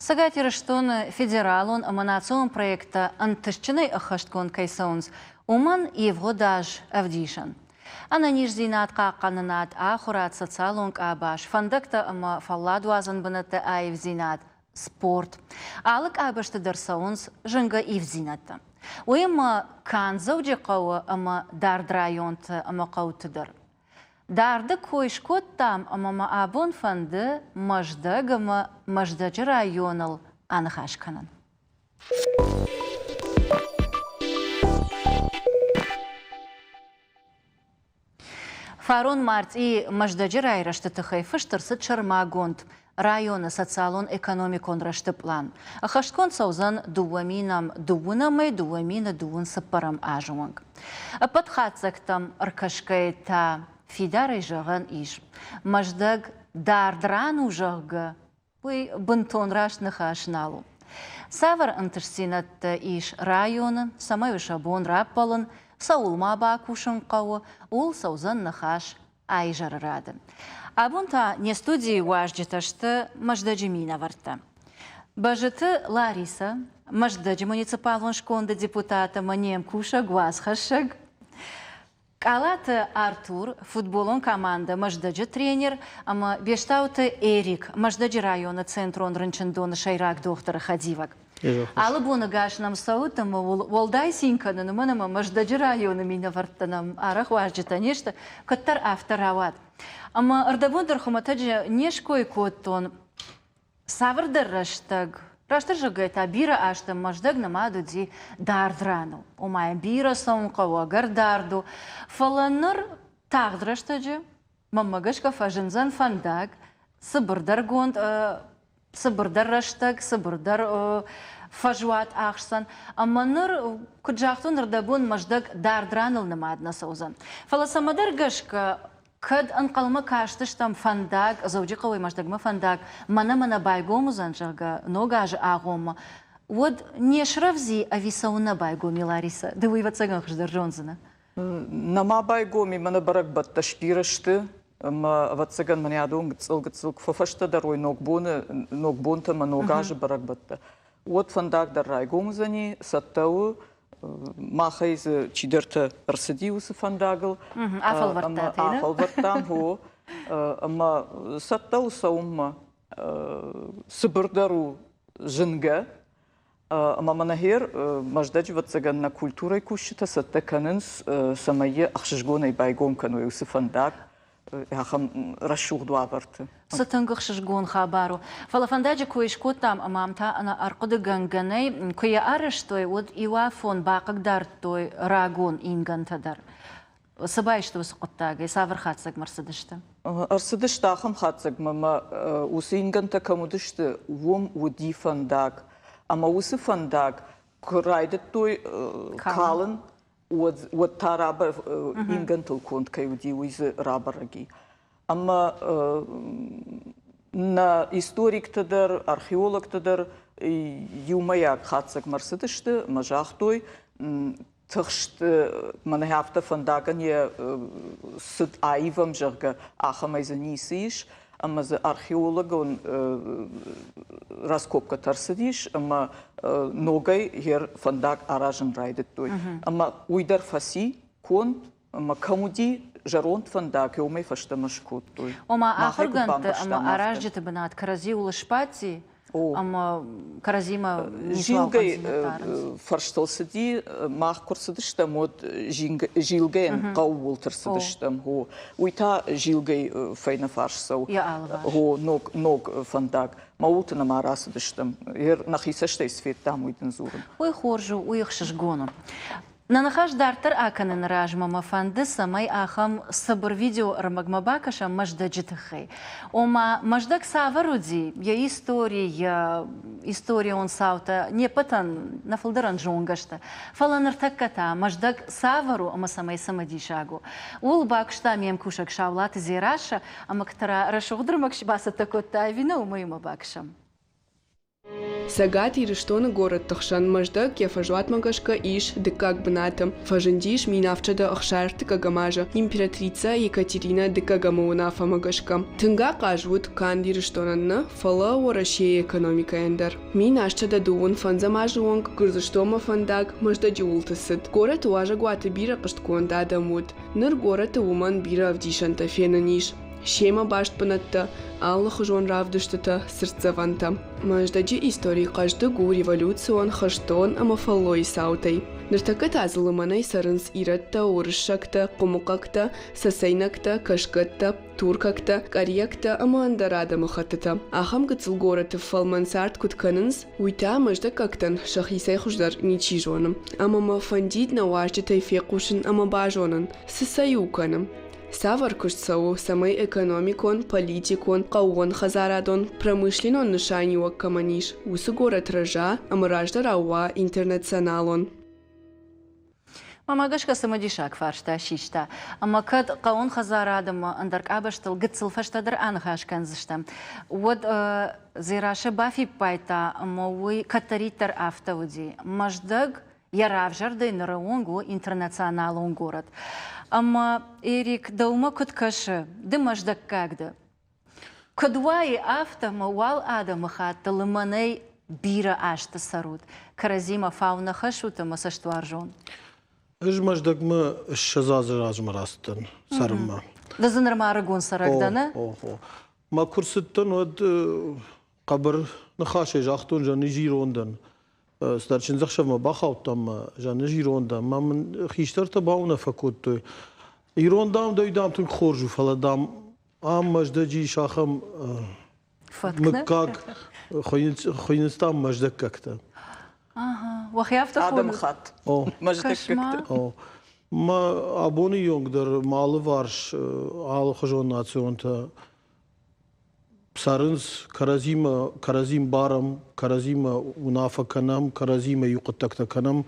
Цӕгат Ирыстоны федералон ӕмӕ национ проекттӕ ӕнтыстджынӕй ӕххӕстгонд кӕй цӕуынц, уымӕн ивгъуыд аз ӕвдисӕн. Ӕнӕниздзинад хъахъхъӕнынад, ахуырад, социалон къабаз, фӕндӕгтӕ ӕмӕ фӕлладуадзӕн бынӕтты аивдзинад, спорт. Алы къабӕзты дӕр цӕуынц зынгӕ ивддзинӕдтӕ. Уыимӕ канд Дзӕуджыхъӕуы ӕмӕ дард районты ӕмӕ хъӕуты дӕр. Дарды кой скодтам ӕмӕ мӕ абон фӕнды Мӕздӕг ӕмӕ Мӕздӕджы районыл аныхас кӕнын. Фарон мартъийы Мӕздӕджы райрӕзты тыххӕй фыст ӕрцыд сӕрмагонд районы социалон-экономикон рӕзты пълан. Ӕххӕстгонд цӕудзӕн дыууӕ минӕм дыууынӕмӕй 2000 дыууын цыппӕрӕм азы онг. Ӕппӕт хатдзӕгтӕм ӕркӕсгӕйӕ та фидарӕй зӕгъӕн ис, Мӕздӕг дард ран у, зӕгъгӕ, уый бынтон раст ныхас нал у. Цавӕр ӕнтыстдзинӕдтӕ ис районы, цӕмӕй у сӕ бон раппӕлын, цӕуыл ма бакусын хъӕуы, ууыл цӕудзӕн ныхас а-изӕры рады. Абон та не студийы уазджытӕ сты Мӕздӕджы минӕвӕрттӕ. Бӕзыты Ларисӕ, Мӕздӕджы муниципалон сконды депутат ӕмӕ не мкусӕг уацхӕссӕг, Къалаты Артур, футболон командӕ Мӕздӕджы тренер ӕмӕ Бестауты Эрик, Мӕздӕджы районы центрон рынчындоны сӕйраг дохтыры хӕдивӕг. Алы боны гас нӕм цӕут ӕмӕ уыл уӕлдай цин кӕнын, уымӕн ӕмӕ Мӕздӕджы районы минӕвӕрттӕ нӕм арӕх уазджытӕ не сты, куыддӕр афтӕ рауад. Ӕмӕ ӕрдӕбон дӕр хуымӕтӕджы не ской кодтон, цавӕрдӕр рӕстӕг, растдӕр зӕгъгӕйӕ та бирӕ азты Мӕздӕг нымад уыди дард раныл. Ома йӕм бирӕ цӕуын хъӕуы, ӕгӕр дард у. Фӕлӕ ныр тагъд рӕстӕджы Мӕнмӕ гӕсгӕ фӕзындзӕн фӕндаг, цыбырдӕргонд, цыбырдӕр рӕстӕг, цыбырдӕр фӕзуат ахсдзӕн. Ӕмӕ ныр, куыд загътон, ӕрдӕбон Мӕздӕг дард раныл нымад нӕ цӕудзӕн. Фӕлӕ цӕмӕдӕр гӕсгӕ, кӕд ӕнхъӕлмӕ кастыстӕм фӕндаг, Дзӕуджыхъӕуӕй Мӕздӕгмӕ фӕндаг мӕнӕ-мӕнӕ байгом уыдзӕн, зӕгъгӕ, ног азы агъоммӕ, уӕд не срӕвдзи ӕви цӕуыннӕ байгом и, Ларисӕ? Ды уый, ӕвӕццӕгӕн, хуыздӕр зондзынӕ. Нӕма байгом и, мӕнӕ бӕрӕгбӕттӕ сбирӕ сты, ӕмӕ, ӕвӕццӕгӕн, мӕнӕ адон гыццыл-гыццыл куы фӕфӕстӕдӕр уой ногбоны, ногбонтӕ ӕмӕ ног азы бӕрӕгбӕттӕ, уӕд фӕндаг дӕр райгом уыдзӕни, цӕттӕ у. Махӕй дзы чидӕртӕ ӕрцыди уыцы фӕндагыл. Афӕлвӕрдтат, Афӕлвӕрдтам, хо. Ӕмӕ цӕттӕ у цӕуынмӕ. Цыбырдӕр у зынгӕ, Ӕмӕ мӕнӕ гъер Мӕздӕджы, ӕвӕццӕгӕн, нӕ культурӕйы кусджытӕ цӕттӕ кӕнынц, цӕмӕй йӕ ӕхсызгонӕй байгом кӕной уыцы фӕндаг ахӕм рӕсугъд уавӕрты. Цы тынг ӕхсызгон хабар у. Фӕлӕ фӕндаджы кой скодтам ӕмӕ ам та ӕнӕ ӕрхъуыдыгӕнгӕ нӕй, куы йӕ арӕзтой, уӕд иуафон бахъыгдардтой рагон ингӕнтӕ дӕр. Цы баисты уыцы хъуыддагӕй, цавӕр хатдзӕгмӕ ӕрцыдысты? Ӕрцыдысты ахӕм хатдзӕгмӕ, мӕ уыцы ингӕнтӕ кӕм уыдысты, уым уыди фӕндаг. Ӕмӕ уыцы фӕндаг куы райдыдтой калын, уӕд, уӕд та рабӕр, ингӕнтыл конд кӕй уыди, уый дзы рабӕрӕг и. Ӕмӕ нӕ историктӕ дӕр, археологтӕ дӕр иумӕйаг хатдзӕгмӕ ӕрцыдысты ӕмӕ загътой, тыхст мӕнӕ афтӕ фӕндагӕн йӕ цыд аивӕм, зӕгъгӕ, ахӕмӕй дзы ницы ис, ӕмӕ дзы археологон раскопкӕтӕ ӕрцыдис ӕмӕ ногӕй йӕ фӕндаг аразын райдыдтой. Ӕмӕ уый дӕр фӕци конд, ӕмӕ кӕм уыди зӕронд фӕндаг, уымӕй фӕстӕмӕ скодтой. Ома ахуыргӕндты ӕмӕ аразджыты бынат кӕрӕдзиуыл сбадти, ӕмӕ кӕрӕдзимӕ Зилгӕйы фӕрстыл цыди, мах куы рцыдыстӕм, уӕд Зилгӕйӕн хъӕууылты рцыдыстӕм. О, уый та Зилгӕйы фӕйнӕ фарс цӕуы. О, ног, ног фӕндаг. Мӕ уылты нӕма рацыдыстӕм. Нӕхи цӕстӕй цы федтам, уый дын дзурын. Уый хорз у, уый ӕхсызгон у. Нӕ ныхас дарддӕр акӕныны размӕ мӕ фӕнды, цӕмӕй ахӕм цыбыр видеоӕрмӕгмӕ бакӕсӕм Мӕздӕджы тыххӕй. Ома, Мӕздӕг цавӕр уыди, йӕ истори, йӕ историон цаутӕ не ппӕтӕн, нӕ фылдӕрӕн зонгӕ сты. Фӕлӕ ныртӕккӕ та Мӕздӕг цавӕр у ӕмӕ цӕмӕй цымыдисаг у, ууыл бакуыста ме мкусӕг Саулаты Дзерассӕ ӕмӕ кӕддӕра рӕсугъд ӕрмӕг бацӕттӕ кодта ӕви нӕ, уымӕ иумӕ бакӕсӕм. Цӕгат Ирыстоны горӕтты хсӕн Мӕздӕг йӕ фӕзуатмӕ гӕсгӕ ис дыккаг бынаты. Фӕзындис 1730 азы императрицӕ Екатеринӕ Дыккӕгӕмы уынаффӕмӕ гӕсгӕ. Тынг ахъаз уыд канд Ирыстонӕн нӕ, фӕлӕ Уӕрӕсейы экономикӕйӕн дӕр. 1825 азы онг Гуырдзыстонмӕ фӕндаг Мӕздӕджы уылты цыд. Горӕты уазӕгуаты бирӕ хъуыстгонд адӕм уыд. Ныр горӕты уымӕн бирӕ ӕвдисӕнтӕ фенӕн ис. Семӕ баст бынӕттӕ, алыхуызон равдыстытӕ, цыртдзӕвӕнтӕ. Мӕздӕджы истори хъӕздыг у революцион, хӕстон ӕмӕ фӕллойы цаутӕй. Ныртӕккӕ та дзы лымӕнӕй цӕрынц ирӕттӕ, уырыссӕгтӕ, хъуымыхъӕгтӕ, цӕцӕйнӕгтӕ, кӕсгӕттӕ, туркӕгтӕ, къариӕгтӕ ӕмӕ ӕндӕр адӕмыхӕттытӕ. Ахӕм гыццыл горӕты фӕлмӕн цард куыд кӕнынц, уый та мӕздӕггӕгтӕн сӕхицӕй хуыздӕр ничи зоны. Ӕмӕ мӕ фӕндид нӕ уазджытӕй фехъусын ӕмӕ базонын, цы сӕ иу кӕны. Цавӕр куыст цӕуы, цӕмӕй экономикон, политикон, хъӕууонхӕдзарадон, промышленнон нысаниуӕг кӕмӕн ис, уыцы горӕт рӕза ӕмӕ раздӕрау уа интернационалон? Мӕнмӕ гӕсгӕ цымыдисаг фарста систа. Ӕмӕ кӕд хъӕууон хӕдзарад ӕмӕ ӕндӕр къабӕзтыл гыццыл фӕстӕдӕр аныхас кӕндзыстӕм, уӕд Дзерассӕ бафиппайдта, ӕмӕ уый кӕддӕриддӕр афтӕ уыди. Мӕздӕг йӕ равзӕрдӕй ныры онг у интернационалон горӕт. Ӕмӕ, Эрик, дӕумӕ куыд кӕсы, ды мӕздӕггаг дӕ? Куыд уайы афтӕ, ӕмӕ уал адӕмыхатты лымӕнӕй бирӕ азты цӕрут, кӕрӕдзимӕ фау нӕ хӕссут ӕмӕ цӕстуарзон? Ӕз Мӕздӕгмӕ 20 азы размӕ рацыдтӕн цӕрынмӕ. Ды дзы нырма ӕрыгон цӕрӕг дӕ, нӕ? О, о. Мӕ куы рцыдтӕн, уӕд хъӕбӕр ныхасӕй загътон, зӕгъын, ирон дӕн. Цыдӕр чындзӕхсӕвмӕ бахаудтам мӕ зӕгъын, ирон дӕн. Мӕ мын хистӕртӕ бауынаффӕ кодтой. Ирон, дам, дӕ дам, тынг хорз у, фӕлӕ, дам, ам Мӕздӕджы ис ахӕм мыггаг, хуыйнынц там мӕздӕггӕгтӕ. Уӕхи афтӕ Адӕмыхатт. Мӕздӕггӕгтӕ. Мӕ абоны онг дӕр мӕ алыварс алыхуызон национтӕ цӕрынц, кӕрӕдзимӕ кӕрӕдзи мбарӕм, кӕрӕдзимӕ уынаффӕ кӕнӕм, кӕрӕдзимӕ иу хъуыддӕгтӕ кӕнӕм,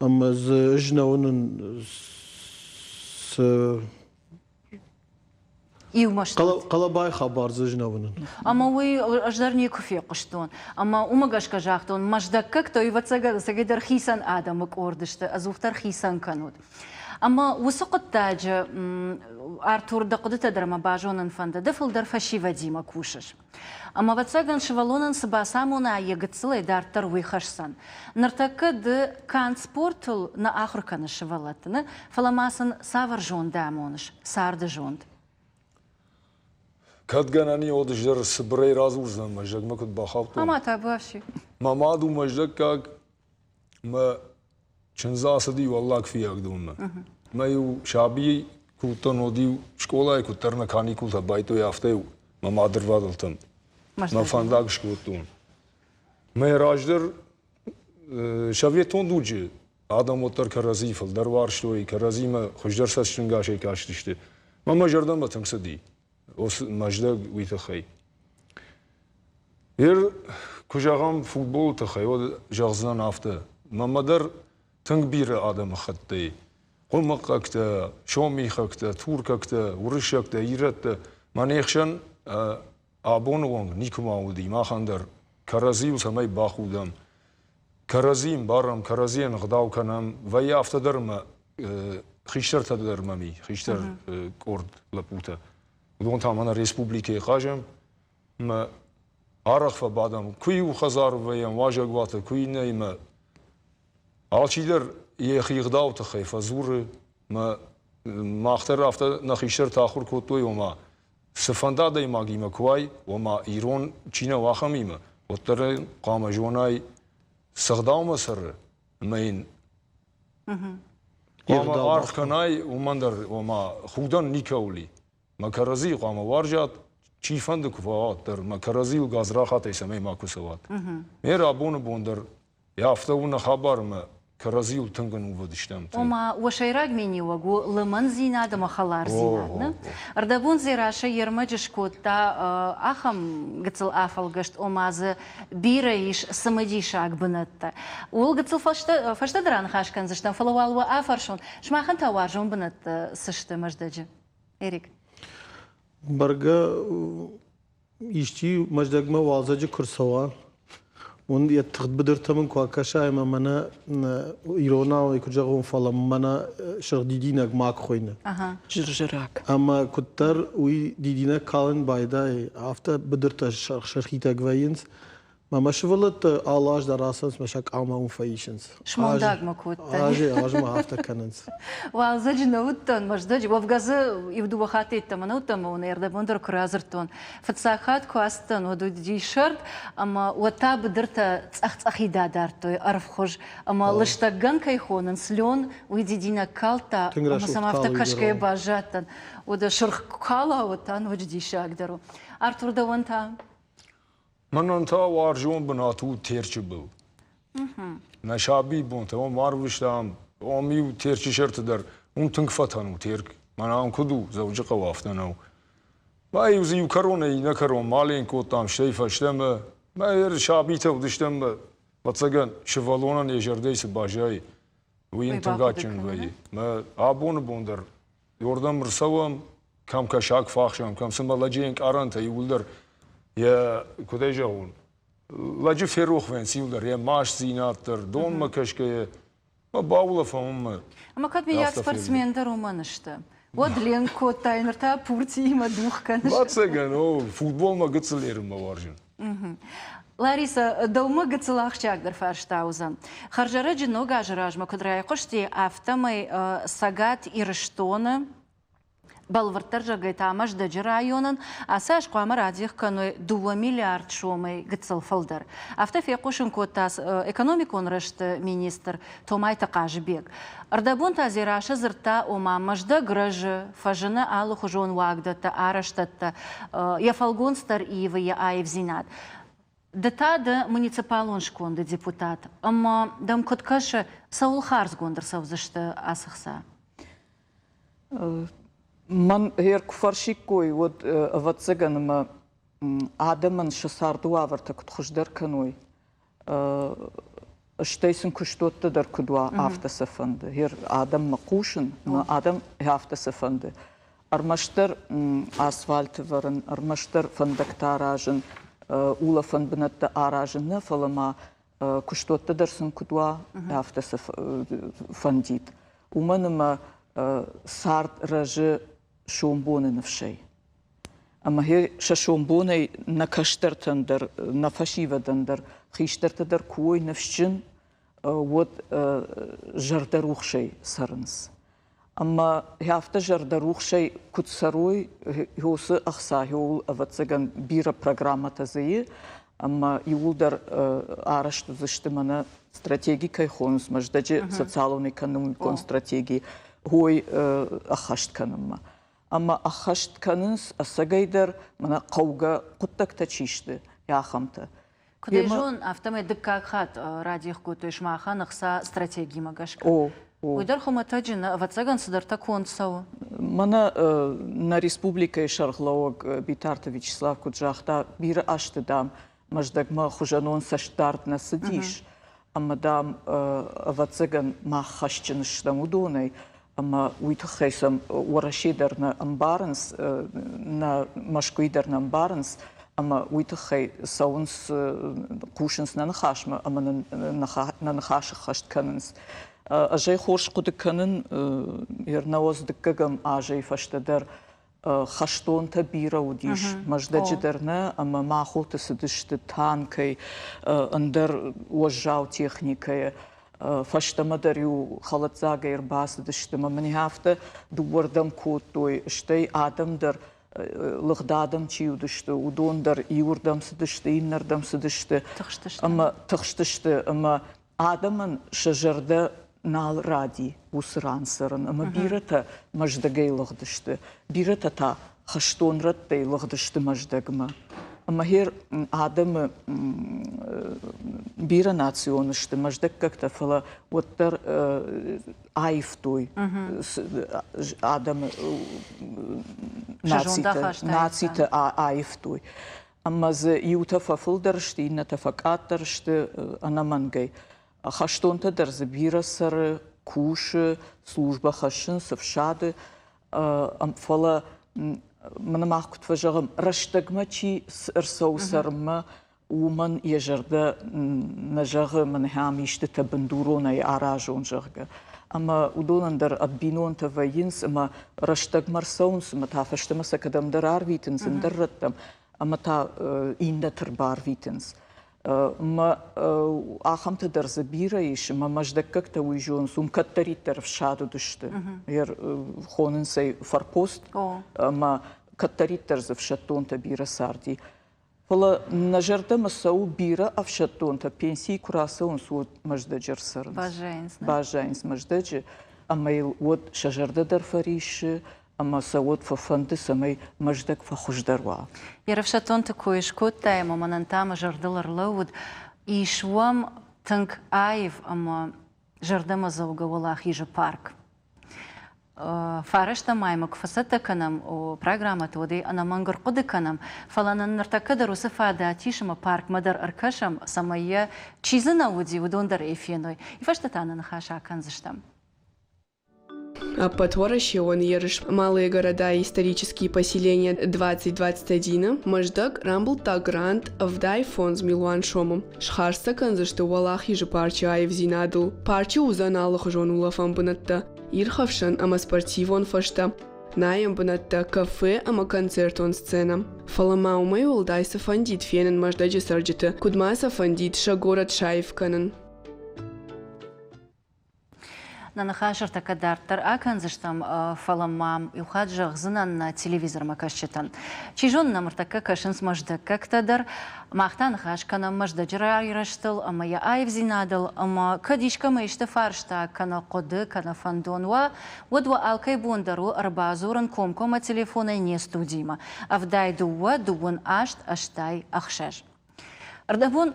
ӕмӕ дзы ӕз нӕ уынын цы Иумӕ стут. Хъӕлӕбайы хабар дзы ӕз нӕ уынын. Ӕмӕ уый ӕз дӕр никуы фехъуыстон. Ӕмӕ уымӕ гӕсгӕ загътон, мӕздӕггӕгтӕ, ӕвӕццӕгӕн, ӕцӕгӕйдӕр хицӕн адӕмы къорд сты, ӕдзухдӕр хицӕн кӕнут. Ӕмӕ уыцы хъуыддаджы, Артур, дӕ хъуыдытӕ дӕр мӕ базонын фӕнды, ды фылдӕр фӕсивӕдимӕ кусыс. Ӕмӕ, ӕвӕццӕгӕн, сывӕллонӕн цы бацамона йӕ гыццылӕй дарддӕр уый хӕсдзӕн. Ныртӕккӕ ды канд спортыл нӕ ахуыр кӕныс сывӕллӕтты, нӕ, фӕлӕ ма сын цавӕр зонд амоныс, царды зонд? Кӕд гӕнӕн и, уӕд ӕз дӕр цыбырӕй радзурдзынӕн, Мӕздӕгмӕ куыд бахаудтон. Ӕмӕ та бафси. Мӕ мад у мӕздӕггаг, мӕ чындз ацыди Уӕллаг Фыййагдонмӕ. Мӕ-иу сабийы куы уыдтӕн, уӕд-иу скъолайы куыддӕр нӕ каникултӕ байдтой, афтӕ-иу мӕ мадырвадӕлтӕм мӕ фӕндаг скодтон. Мӕ раздӕр советон дуджы адӕм уӕддӕр кӕрӕдзи фылдӕр уарзтой, кӕрӕдзимӕ хуыздӕр цӕстӕнгасӕй кастысты. Мӕ мӕ зӕрдӕмӕ тынг цыди. Мӕздӕг уый тыххӕй. Ер, куы зӕгъӕм футболы тыххӕй, уӕд зӕгъдзынӕн афтӕ. Мӕнмӕ дӕр тынг бирӕ адӕмыхӕттӕй хъуымыхъхъӕгтӕ, сомихӕгтӕ, туркӕгтӕ, уырыссӕгтӕ, ирӕттӕ мӕ не хсӕн абоны онг никуыма уыди махӕн дӕр кӕрӕдзийыл цӕмӕй бахудӕм, кӕрӕдзийы ӕмбарӕм, кӕрӕдзийӕн ӕгъдау кӕнӕм. Вӕййы афтӕ дӕр ӕмӕ хистӕртӕ дӕр мӕм и, хистӕр къорд лӕппутӕ. Уыдон та мӕнӕ республикӕйы хъазӕм ӕмӕ арӕх фӕбадӕм, куы иу хӕдзары вӕййӕм уазӕгуаты, куы иннӕимӕ. Алчидӕр йӕхи ӕгъдауы тыххӕй фӕдзуры мӕ мах дӕр афтӕ нӕ хистӕртӕ ахуыр кодтой, ома цыфӕнды адӕймагимӕ куы уай, ома ирон чи нӕу, ахӕмимӕ, уӕддӕр ӕй хъуамӕ зонай, цы ӕгъдаумӕ цӕры ӕмӕ йын хъуамӕ аргъ кӕнай, уымӕн дӕр, ома худӕн никӕуыл и. Мӕ кӕрӕдзийы хъуамӕ уарзат, чифӕнды куы фӕуат дӕр, мӕ кӕрӕдзийыл гадзрахатӕй цӕмӕй макуы цӕуат. Ме рабоны бон дӕр афтӕ у нӕ хабар ӕмӕ кӕрӕдзийыл тынг ӕнувыд стӕм. Ома, уӕ сӕйраг миниуӕг у лымӕндзинад ӕмӕ хӕлардзинад, нӕ? Ӕрдӕбон Дзерассӕ йе рмӕджы скодта ахӕм гыццыл афӕлгӕст, ома дзы бирӕ ис цымыдисаг бынӕттӕ. Ууыл гыццыл фӕстӕдӕр аныхас кӕндзыстӕм, фӕлӕ уал уӕ афӕрсон, сымахӕн та уарзон бынӕттӕ цы сты Мӕздӕджы? Эрик. Бӕргӕ исчи Мӕздӕгмӕ уалдзӕджы куы рцӕуа, Уын йӕ тыгъд быдыртӕм ын куы акӕсай ӕмӕ мӕнӕ иронау ӕй куыд зӕгъон, фӕлӕ мӕнӕ сырх дидинӕг мак хуыйны. Зырзыраг. Ӕмӕ куыддӕр уый дидинӕг калын байдайы, афтӕ быдыртӕ сырх-сырхитӕг вӕййынц. Мӕ мӕ сывӕллӕттӕ алы аз дӕр ацӕуынц мӕ сӕ къамӕ уым фӕисынц. Смондаг мӕ кодтай. Азӕй азмӕ афтӕ кӕнынц. Уалдзӕджы нӕ уыдтӕн, Мӕздӕджы. Уӕвгӕ дзы иу-дыууӕ хатты йеддӕмӕ нӕ уыдтӕн, ӕмӕ уын ӕрдӕбон дӕр куы радзырдтон. Фыццаг хатт куы ацыдтӕн, уӕд уыди сӕрд, ӕмӕ уӕд та быдыртӕ цъӕх-цъӕхид адардтой, ӕрвхуыз. Ӕмӕ лыстӕггӕн кӕй хонынц, лен, уый дидинӕг калдта, ӕмӕ сӕм афтӕ кӕсгӕйӕ баззадтӕн. Уӕдӕ сырх куы кала, уӕд та ноджы диссагдӕр у. Артур, дӕуӕн та? Мӕнӕн та уарзон бынат у Терчы был. Нӕ сабийбонтӕ уым арвыстам, уым-иу Терчы сӕрты дӕр, уым тынг фӕтӕн у Терк. Мӕнӕ ам куыд у, Дзӕуджыхъӕуы афтӕ нӕу. Мӕ-иу дзы иу кӕронӕй иннӕ кӕрон ма ленк кодтам, стӕй фӕстӕмӕ. Мӕ сабитӕ уыдыстӕм, ӕвӕццӕгӕн, сывӕллонӕн йӕ зӕрдӕйы цы баззайы, уый йын тынг адджын вӕййы. Мӕ абоны бон дӕр Иордӕм ӕрцӕуӕм, кӕм кӕсаг фӕхсӕм, кӕм цымӕ лӕджы ӕнкъарӕнтӕ иууылдӕр йӕ, куыд ӕй зӕгъон, лӕджы ферох вӕййынц иууылдӕр, йӕ мастдзинад дӕр, донмӕ кӕсгӕйӕ, мӕ баулӕфӕм уымӕ. Ӕмӕ кӕд миййаг спортсмен дӕр уымӕн сты, уӕд ленк кодтай, ныр та пуртиимӕ дух кӕныс. Ӕвӕццӕгӕн, о, футболмӕ гыццыл ерынмӕ уарзын. Лариса, дӕумӕ гыццыл ахсджиагдӕр фарста уыдзӕн. Хӕрзӕрӕджы ног азы размӕ куыд райхъуысти, афтӕмӕй Цӕгат Ирыстоны, бӕлвырддӕр зӕгъгӕй та Мӕздӕджы районӕн ацы аз хъуамӕ радих кӕной 2 миллиард сомӕй гыццыл фылдӕр. Афтӕ фехъусын кодта экономикон рӕзты министр Томайты Хъазыбег. Ӕрдӕбон та Дзерассӕ дзырдта, ома Мӕздӕг рӕзы, фӕзыны алыхуызон уагдӕттӕ, арӕзтӕдтӕ, йӕ фӕлгонц дӕр ивы йӕ аивдзинад. Ды та дӕ муниципалон сконды депутат, ӕмӕ дӕм куыд кӕсы, цӕуыл хардзгонд ӕрцӕудзысты ацы хца? Мӕн гъер куы фӕрсиккой, уӕд, ӕвӕццӕгӕн, ӕмӕ адӕмӕн сӕ царды уавӕртӕ куыд хуыздӕр кӕной, стӕй сын куыстуӕттӕ дӕр куыд уа, афтӕ сӕ фӕнды. Гъер адӕммӕ хъусын, ӕмӕ адӕм афтӕ сӕ фӕнды. Ӕрмӕстдӕр асфальт ӕвӕрын, ӕрмӕстдӕр фӕндӕгтӕ аразын, улӕфӕн бынӕттӕ аразын нӕ, фӕлӕ ма куыстуӕттӕ дӕр сын куыд уа, афтӕ сӕ фӕндид. Уымӕн ӕмӕ цард рӕзы сомбоны ныфсӕй. Ӕмӕ сӕ сомбонӕй нӕ кӕстӕртӕн дӕр, нӕ фӕсивӕдӕн дӕр, хистӕртӕ дӕр куы уой ныфсджын, уӕд зӕрдӕрухсӕй цӕрынц. Ӕмӕ афтӕ зӕрдӕрухсӕй куыд цӕрой, уыцы ӕхца ууыл, ӕвӕццӕгӕн, бирӕ программӕтӕ дзы и, ӕмӕ иууылдӕр арӕзт уыдзысты мӕнӕ стратеги кӕй хонынц, Мӕздӕджы социалон-экономикон стратеги, уой ӕххӕст кӕнынмӕ. Ӕмӕ ӕххӕст кӕнынц ӕцӕгӕйдӕр мӕнӕ хъӕугӕ хъуыддӕгтӕ чи сты, ахӕмтӕ. Куыд ӕй зон, афтӕмӕй дыккаг хатт радих кодтой сымахӕн ӕхца стратегимӕ гӕсгӕ. О, о. Уый дӕр хуымӕтӕджы нӕ, ӕвӕццӕгӕн, цыдӕртӕ конд цӕуы. Мӕнӕ нӕ республикӕйы сӕргълӕууӕг Битарты Вячеслав куыд загъта, бирӕ азты, дам, Мӕздӕгмӕ хуызӕнон цӕстдард нӕ цыдис, ӕмӕ, дам, ӕвӕццӕгӕн, мах хӕсджын стӕм уыдонӕй, ӕмӕ уый тыххӕй сӕм Уӕрӕсе дӕр нӕ ӕмбарынц, нӕ Мӕскуыйы дӕр нӕ ӕмбарынц, ӕмӕ уый тыххӕй цӕуынц, хъусынц нӕ ныхасмӕ ӕмӕ нын нӕ ныхас ӕххӕст кӕнынц. Ӕз ӕй хорз хъуыды кӕнын, науӕдз дыккӕгӕм азӕй фӕстӕдӕр хӕстонтӕ бирӕ уыдис, Мӕздӕджы дӕр нӕ, ӕмӕ махоты цыдысты танкӕй, ӕндӕр уӕззау техникӕйӕ. Фӕстӕмӕ дӕр-иу хӕлӕтдзагӕй ӕрбацыдысты ӕмӕ мын афтӕ дыууӕрдӕм кодтой, стӕй адӕм дӕр, лыгъд адӕм чи уыдысты, уыдон дӕр иуырдӕм цыдысты, иннӕрдӕм цыдысты. Ӕмӕ тыхстысты ӕмӕ адӕмӕн сӕ зӕрдӕ нал ради уыцы ран цӕрын ӕмӕ бирӕтӕ Мӕздӕгӕй лыгъдысты, бирӕтӕ та хӕстон рӕттӕй лыгъдысты Мӕздӕгмӕ. Ӕмӕ гъер адӕмы бирӕ национ сты мӕздӕггӕгтӕ, фӕлӕ уӕддӕр аивтой адӕмы нацитӕ, нацитӕ аивтой. Ӕмӕ дзы иутӕ фӕфылдӕр сты, иннӕтӕ фӕкъаддӕр сты ӕнӕмӕнгӕй. Хӕстонтӕ дӕр дзы бирӕ цӕры, кусы, службӕ хӕссынц ӕфсады. Фӕлӕ мӕнӕ мах куыд фӕзӕгъӕм, рӕстӕгмӕ чи ӕрцӕуы цӕрынмӕ, Уымӕн йӕ зӕрдӕ нӕ зӕгъы, мӕнӕ ам истытӕ бындуронӕй аразон, зӕгъгӕ. Ӕмӕ уыдонӕн дӕр ӕд бинонтӕ вӕййынц ӕмӕ рӕстӕгмӕ рцӕуынц ӕмӕ та фӕстӕмӕ сӕ кӕдӕмдӕр арвитынц ӕндӕр рӕттӕм ӕмӕ та иннӕты рбарвитынц. Мӕ ахӕмтӕ дӕр дзы бирӕ ис, ӕмӕ мӕздӕггӕгтӕ уый зонынц, уым кӕддӕриддӕр ӕфсад уыдысты. Хонынц ӕй форпост, ӕмӕ кӕддӕриддӕр дзы ӕфсӕддонтӕ бирӕ царди. Фӕлӕ нӕ зӕрдӕмӕ цӕуы бирӕ ӕфсӕддонтӕ пенсийы куы рацӕуынц, уӕд Мӕздӕджы ӕрцӕрынц. Баззайынц. Баззайынц Мӕздӕджы, ӕмӕ йыл уӕд сӕ зӕрдӕ дӕр фӕриссы, ӕмӕ сӕ уӕд фӕфӕнды, цӕмӕй Мӕздӕг фӕхуыздӕр уа. Йе рӕфсӕддонты кой скодтай ӕмӕ мӕнӕн та мӕ зӕрдыл ӕрлӕууыд, ис уӕм тынг аив ӕмӕ зӕрдӕмӕдзӕугӕ Уӕлахизы парк. Фарӕстӕм маймӕ куы фӕцӕттӕ кӕнӕм программӕты, уӕд ӕй ӕнӕмӕнг ӕрхъуыды кӕнӕм, фӕлӕ нын ныртӕккӕ дӕр уыцы фадат ис ӕмӕ паркмӕ дӕр ӕркӕсӕм, цӕмӕй йӕ чи дзы нӕ уыди, уыдон дӕр ӕй феной. Уый фӕстӕ та нӕ ныхас акӕндзыстӕм. Ӕппӕтуӕрӕсеон ерыс Малые города и исторические поселения 2021-ы Мӕздӕг рамбылдта грант 75 милуан сомы. Схардз сӕ кӕндзысты Уӕлахизы парчы аивдзинадыл. Парчы уыдзӕн алыхуызон улӕфӕн бынӕттӕ, ирхӕфсӕн ӕмӕ спортивон фӕзтӕ, найӕн бынӕттӕ, кафе ӕмӕ концертон сценӕ. Фӕлӕ ма уымӕй уӕлдай цы фӕндид фенын Мӕздӕджы цӕрджыты, куыд ма сӕ фӕндид сӕ горӕт саив кӕнын? Нӕ ныхас ӕртӕккӕ дарддӕр акӕндзыстӕм, фӕлӕ ма иу хатт зӕгъдзынӕн нӕ телевизормӕ кӕсджытӕн. Чи зоны нӕм ӕртӕккӕ кӕсынц мӕздӕггӕгтӕ дӕр. Мах та ныхас кӕнӕм Мӕздӕджы райрӕзтыл ӕмӕ йӕ аивдзинадыл, ӕмӕ кӕд искӕмӕ исты фарста кӕнӕ хъуыды, кӕнӕ фӕндон уа, уӕд уӕ алкӕй бон дӕр у ӕрбадзурын комкоммӕ телефонӕй не студимӕ 72 28 86. Ӕрдӕбон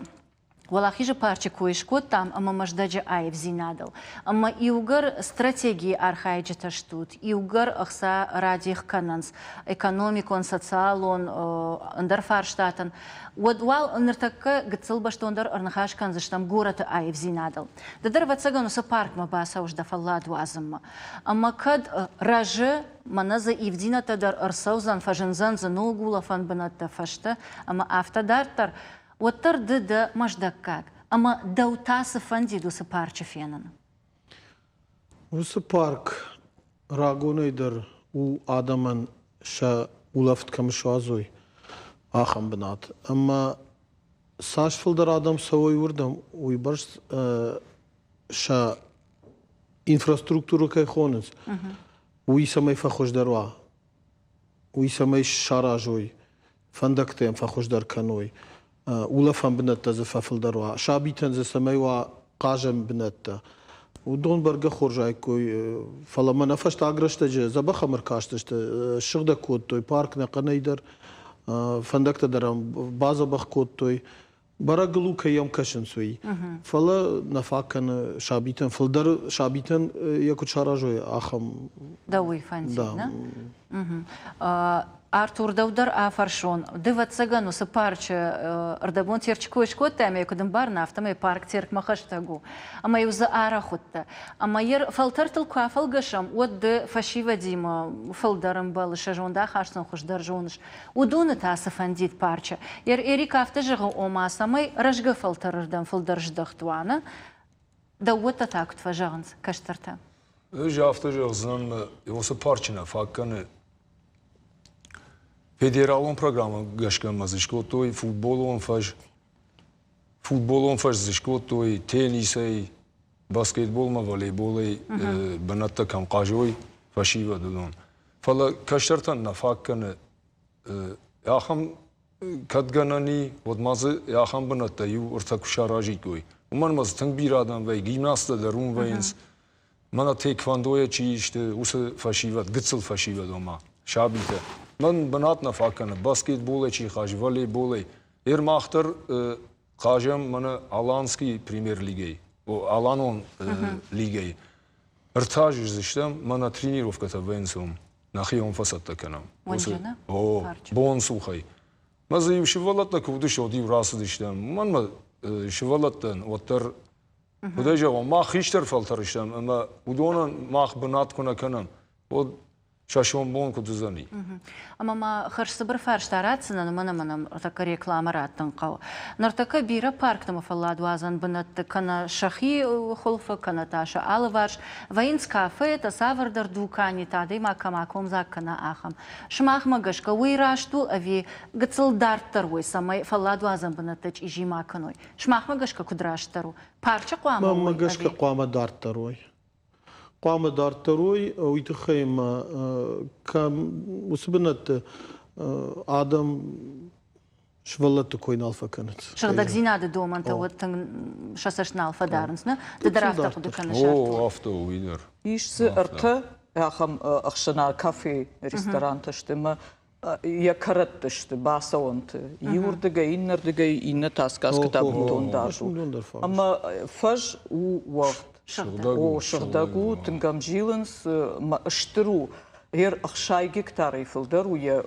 Уӕлахизы парчы кой скодтам ӕмӕ Мӕздӕджы аивдзинадыл. Ӕмӕ иугӕр стратегийы архайджытӕ стут, иугӕр ӕхца радих кӕнынц экономикон, социалон, ӕндӕр фарстатӕн, уӕд уал ныртӕккӕ гыццыл бӕстондӕр ӕрныхас кӕндзыстӕм горӕты аивдзинадыл. Ды дӕр, ӕвӕццӕгӕн, уыцы паркмӕ бацӕуыс дӕ фӕллад уадзынмӕ. Ӕмӕ кӕд рӕзы, мӕнӕ дзы ивдзинӕдтӕ дӕр ӕрцӕудзӕн, фӕзындзӕн дзы ног улӕфӕн бынӕттӕ, фӕзтӕ ӕмӕ афтӕ дарддӕр, уӕддӕр ды дӕ мӕздӕггаг, ӕмӕ дӕу та цы фӕндид уыцы парчы фенын? Уыцы парк рагонӕй дӕр у адӕмӕн сӕ улӕфт кӕм суадзой, ахӕм бынат. Ӕмӕ цас фылдӕр адӕм цӕуой уырдӕм, уыйбӕрц сӕ инфраструктурӕ кӕй хонынц, уый цӕмӕй фӕхуыздӕр уа, уый цӕмӕй саразой, фӕндӕгтӕ йӕм фӕхуыздӕр кӕной, улӕфӕн бынӕттӕ дзы фӕфылдӕр уа, сабитӕн дзы цӕмӕй уа хъазӕн бынӕттӕ. Уыдон бӕргӕ хорз аиккой, фӕлӕ мӕнӕ фӕстаг рӕстӕджы дзӕбӕх ӕм ӕркастысты, ссыгъдӕг кодтой парк нӕхъӕнӕй дӕр, фӕндӕгтӕ дӕр ӕм бадзӕбӕх кодтой. Бӕрӕгыл у, кӕй йӕм кӕсынц, уый. Фӕлӕ нӕ фаг кӕны сабитӕн, фылдӕр сабитӕн йӕ куыд саразой, ахӕм. Дӕ уый фӕндид, нӕ? Артур, дӕу дӕр афӕрсон. Ды, ӕвӕццӕгӕн, уыцы парчы ӕрдӕбон Терчы кой скодтай, ӕмӕ йӕ куыд ӕмбарын, афтӕмӕй парк Теркмӕ хӕстӕг у. Ӕмӕ-иу дзы арӕх уыдтӕ. Ӕмӕ йӕ фӕлтӕртыл куы афӕлгӕсӕм, уӕд ды фӕсивӕдимӕ фылдӕр ӕмбӕлыс, сӕ зондахаст сын хуыздӕр зоныс. Уыдоны та цы фӕндид парчы? Эрик афтӕ зӕгъы, ома, цӕмӕй рӕзгӕ фӕлтӕрырдӕм фылдӕр здӕхт уа, нӕ? Дӕууӕттӕ та куыд фӕзӕгъынц кӕстӕртӕ? Ӕз афтӕ зӕгъдзынӕн, уыцы парчы нӕ фаг кӕны. Федералон программӕ гӕсгӕ ма дзы скодтой футболон фӕз. Футболон фӕз дзы скодтой теннисӕй, баскетболмӕ, волейболӕй бынӕттӕ кӕм хъазой, фӕсивӕд уыдон. Фӕлӕ кӕстӕртӕн нӕ фаг кӕны ахӕм кӕд гӕнӕн и, уӕд ма дзы ахӕм бынӕттӕ иу ӕртӕ куы саразиккой. Уымӕн ӕмӕ дзы тынг бирӕ адӕм вӕййы, гимнасттӕ дӕр уым вӕййынц. Мӕнӕ тхэквондойӕ чи сты, уыцы фӕсивӕд, гыццыл фӕсивӕд ома, сабитӕ. Мӕн бынат нӕ фаг кӕны, баскетболӕй чи хъазы, волейболӕй. Ер мах дӕр хъазӕм мӕнӕ Аланский премьер-лигӕй, Аланон лигӕй. Ӕртӕ азы стӕм, мӕнӕ тренировкӕтӕ вӕййынц уым. Нӕхи уым фӕцӕттӕ кӕнӕм. О, бонцухӕй. Мӕ дзы иу сывӕллӕттӕ куы уыдысты, уӕд-иу рацыдыстӕм. Мӕнмӕ сывӕллӕттӕн уӕддӕр, куыдӕй зӕгъон, мах хистӕр фӕлтӕр стӕм ӕмӕ уыдонӕн мах бынат куы нӕ кӕнӕм, уӕд. Сӕ сомбон куыд уыдзӕни? Ӕмӕ ма хӕрзцыбыр фарста ратдзынӕн, уымӕн ӕмӕ нӕм ныртӕккӕ рекламӕ раттын хъӕуы. Ныртӕккӕ бирӕ паркты ӕмӕ фӕлладуадзӕн бынӕтты кӕнӕ сӕхи хуылфы, кӕнӕ та сӕ алыварс вӕййынц кафетӕ, цавӕрдӕр дуканитӕ, адӕймаг кӕм акомдзаг кӕна, ахӕм. Сымахмӕ гӕсгӕ уый раст у ӕви гыццыл дарддӕр уой, цӕмӕй фӕлладуадзӕн бынӕттӕ чъизи ма кӕной? Сымахмӕ гӕсгӕ куыд растдӕр у? Парчы хъуамӕ Мӕнмӕ уой гӕсгӕ ӕви? хъуамӕ дарддӕр уой. Хъуамӕ дарддӕр уой, уый тыххӕй ӕмӕ кӕм уыцы бынӕтты адӕм сывӕллӕтты кой нал фӕкӕнынц. Сыгъдӕгдзинады домӕнтӕ уӕд тынг сӕ цӕст нал фӕдарынц, нӕ? Ды дӕр афтӕ хъуыды кӕныс, Артур? О, афтӕ у, уый дӕр. Ис дзы ӕртӕ ахӕм ӕхсӕнад кафе, ресторантӕ сты ӕмӕ йӕ кӕрӕтты сты бацӕуӕнты. Иуырдыгӕй, иннӕрдыгӕй, иннӕ та сказкӕтӕ бынтон дард у. Ӕмӕ фӕз у уӕгъд. О, сыгъдӕг у, тынг ӕм зилынц, стыр у. Гъер 60 гектарӕй фылдӕр у йӕ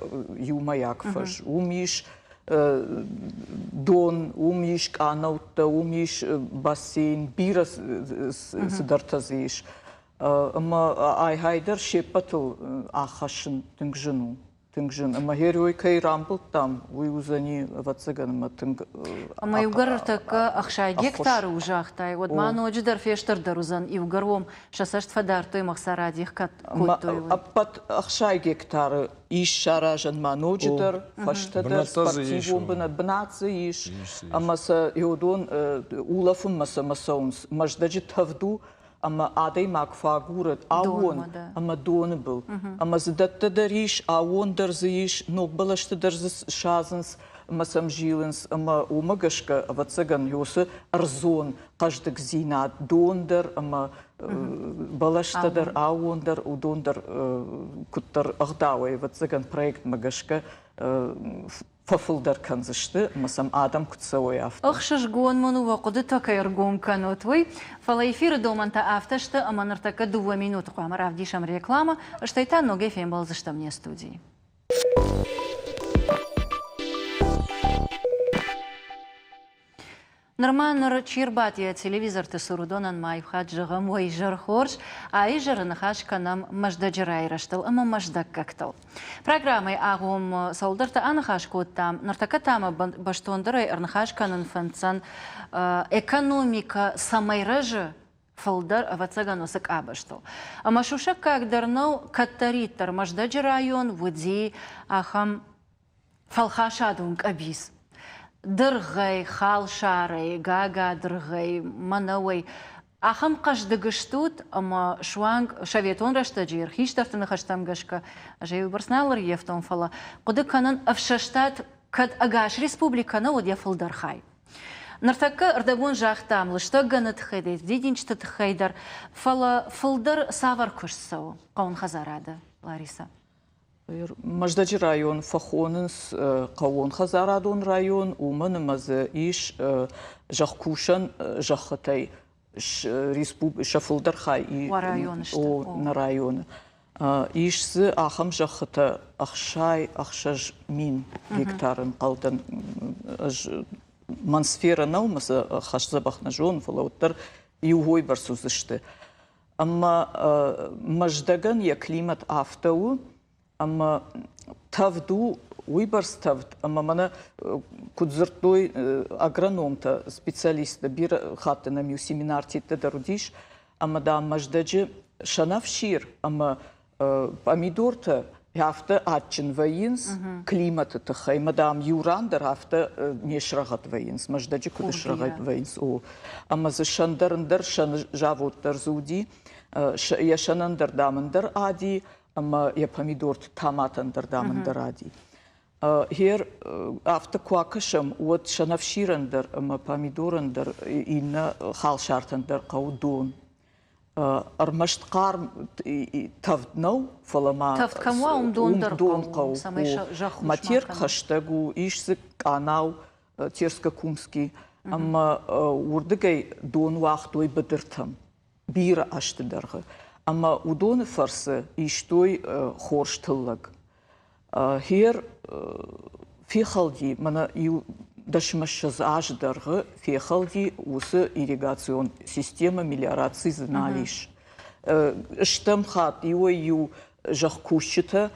иумӕйаг фӕз. Уым ис дон, уым ис къанӕуттӕ, уым ис бассейн, бирӕ цыдӕртӕ дзы ис. Ӕмӕ ай-гьай дӕр се ппӕтыл аххӕссын тынг зын у. Тынг зын. Ӕмӕ герой кӕй рамбылдтам, уый уыдзӕни, ӕвӕццӕгӕн, ӕмӕ тынг Ӕмӕ иугӕр ӕртӕккӕ 60 гектары у загътай, уӕд ма ноджыдӕр фестырдӕр уыдзӕн, иугӕр уым сӕ цӕст фӕдардтой ӕмӕ сӕ радих кодтой. Уый. Ӕппӕт 60 гектары ис саразӕн ма ноджыдӕр, фӕстӕдӕр спортивон бынат, бынат дзы ис, ӕмӕ сӕ уыдон улӕфынмӕ цӕмӕ цӕуынц. Мӕздӕджы тӕвд у, ӕмӕ адӕймаг фӕагуры аууон ӕмӕ доны был. Ӕмӕ дзы дӕттӕ дӕр ис, аууон дӕр дзы ис, ног бӕлӕсты дӕр дзы садзынц ӕмӕ сӕм зилынц. Ӕмӕ уымӕ гӕсгӕ, ӕвӕццӕгӕн, уыцы ӕрдзон хъӕздыгдзинад, дон дӕр ӕмӕ бӕлӕстӕ дӕр, аууон дӕр, уыдон дӕр куыддӕр ӕгъдауӕй, ӕвӕццӕгӕн, проектмӕ гӕсгӕ фӕфылдӕр кӕндзысты ӕмӕ сӕм адӕм куыд цӕуой, афтӕ. Ӕхсызгон мын у, уӕ хъуыдытӕ кӕй ӕргом кӕнут, уый. Фӕлӕ эфиры домӕнтӕ афтӕ сты, ӕмӕ ныртӕккӕ дыууӕ минуты хъуамӕ равдисӕм рекламӕ, стӕй та ногӕй фембӕлдзыстӕм не студийы. Нырма ныр чи рбадт йӕ телевизорты цур, уыдонӕн ма иу хатт зӕгъӕм, уӕ изӕр хорз, а изӕры ныхас кӕнӕм Мӕздӕджы райрӕзтыл ӕмӕ мӕздӕггӕгтыл. Программӕйы агъоммӕ цӕуылдӕрты аныхас кодтам, ныртӕккӕ та мӕ бӕстондӕрӕй ӕрныхас кӕнын фӕнддзӕн экономикӕ цӕмӕй рӕзы, фылдӕр, ӕвӕццӕгӕн, уыцы къабӕзтыл. Ӕмӕ сусӕггаг дӕр нӕу, кӕддӕриддӕр Мӕздӕджы район уыди ахӕм фӕлхасадон къӕбиц. Дыргъӕй, халсарӕй, гагадыргъӕй, мӕнӕуӕй ахӕм хъӕздыг стут, ӕмӕ суанг советон рӕстӕджы хистӕрты ныхӕстӕм гӕсгӕ, ӕз ӕй уыйбӕрц нал ӕрййӕфтон, фӕлӕ хъуыды кӕнын, ӕфсӕстат кӕд ӕгас республикӕ нӕ уыд йӕ фылдӕр хай. Ныртӕккӕ ӕрдӕбон загътам лыстӕггӕны тыххӕй дӕр, дидинджыты тыххӕй дӕр, фӕлӕ фылдӕр цавӕр куыст цӕуы хъӕуон хӕдзарады, Ларисӕ? Мӕздӕджы район фӕхонынц хъӕууонхӕдзарадон район, уымӕн ӕмӕ дзы ис зӕхкусӕн зӕххытӕй сӕ фылдӕр хай нӕ районы. Ис дзы ахӕм зӕххытӕ 66 000 гектары ӕнхъӕлдӕн. Ӕз мӕн сферӕ нӕу, мӕ сӕ хӕсдзӕбӕх нӕ зонын, фӕлӕ уӕддӕр иу уойбӕрц уыдзысты. Ӕмӕ Мӕздӕгӕн йӕ климат афтӕ у, ӕмӕ тӕвд у, уыйбӕрц тӕвд, ӕмӕ мӕнӕ куыд дзырдтой агрономтӕ, специалисттӕ, бирӕ хатты нӕм-иу семинартӕ дӕр уыдис, ӕмӕ, дам, Мӕздӕджы сӕнӕфсир ӕмӕ помидортӕ афтӕ адджын вӕййынц климаты тыххӕй, ӕмӕ, дам, иу ран дӕр афтӕ не срӕгъӕд вӕййынц, Мӕздӕджы куыд срӕгъӕд вӕййынц, о. Ӕмӕ дзы сӕн дӕр ӕндӕр сӕны завод дӕр дзы уыди, йӕ сӕнӕн дӕр, дам, ӕндӕр ади, ӕмӕ йӕ помидорты томатӕн дӕр, дам, ӕндӕр ади. Гъер афтӕ куы акӕсӕм, уӕд сӕнӕфсирӕн дӕр ӕмӕ помидорӕн дӕр, иннӕ халсартӕн дӕр хъӕуы дон. Ӕрмӕст хъарм тӕвд нӕу, фӕлӕ ма тӕвд кӕм уа, уым дон дӕр дон хъӕуы, цӕмӕй зӕхх Ма Терк хӕстӕг у, ис дзы къанау Терско-Кумский, ӕмӕ уырдыгӕй дон уагътой быдыртӕм бирӕ азты дӕргъы. Ӕмӕ уыдоны фӕрцы истой хорз тыллӕг. Хер фехӕлди, мӕнӕ иу дӕсмӕ-ссӕдз азы дӕргъы фехӕлди уыцы ирригацион системӕ, мелиораци дзы нал ис. Стӕм хатт иуӕй-иу зӕхкусджытӕ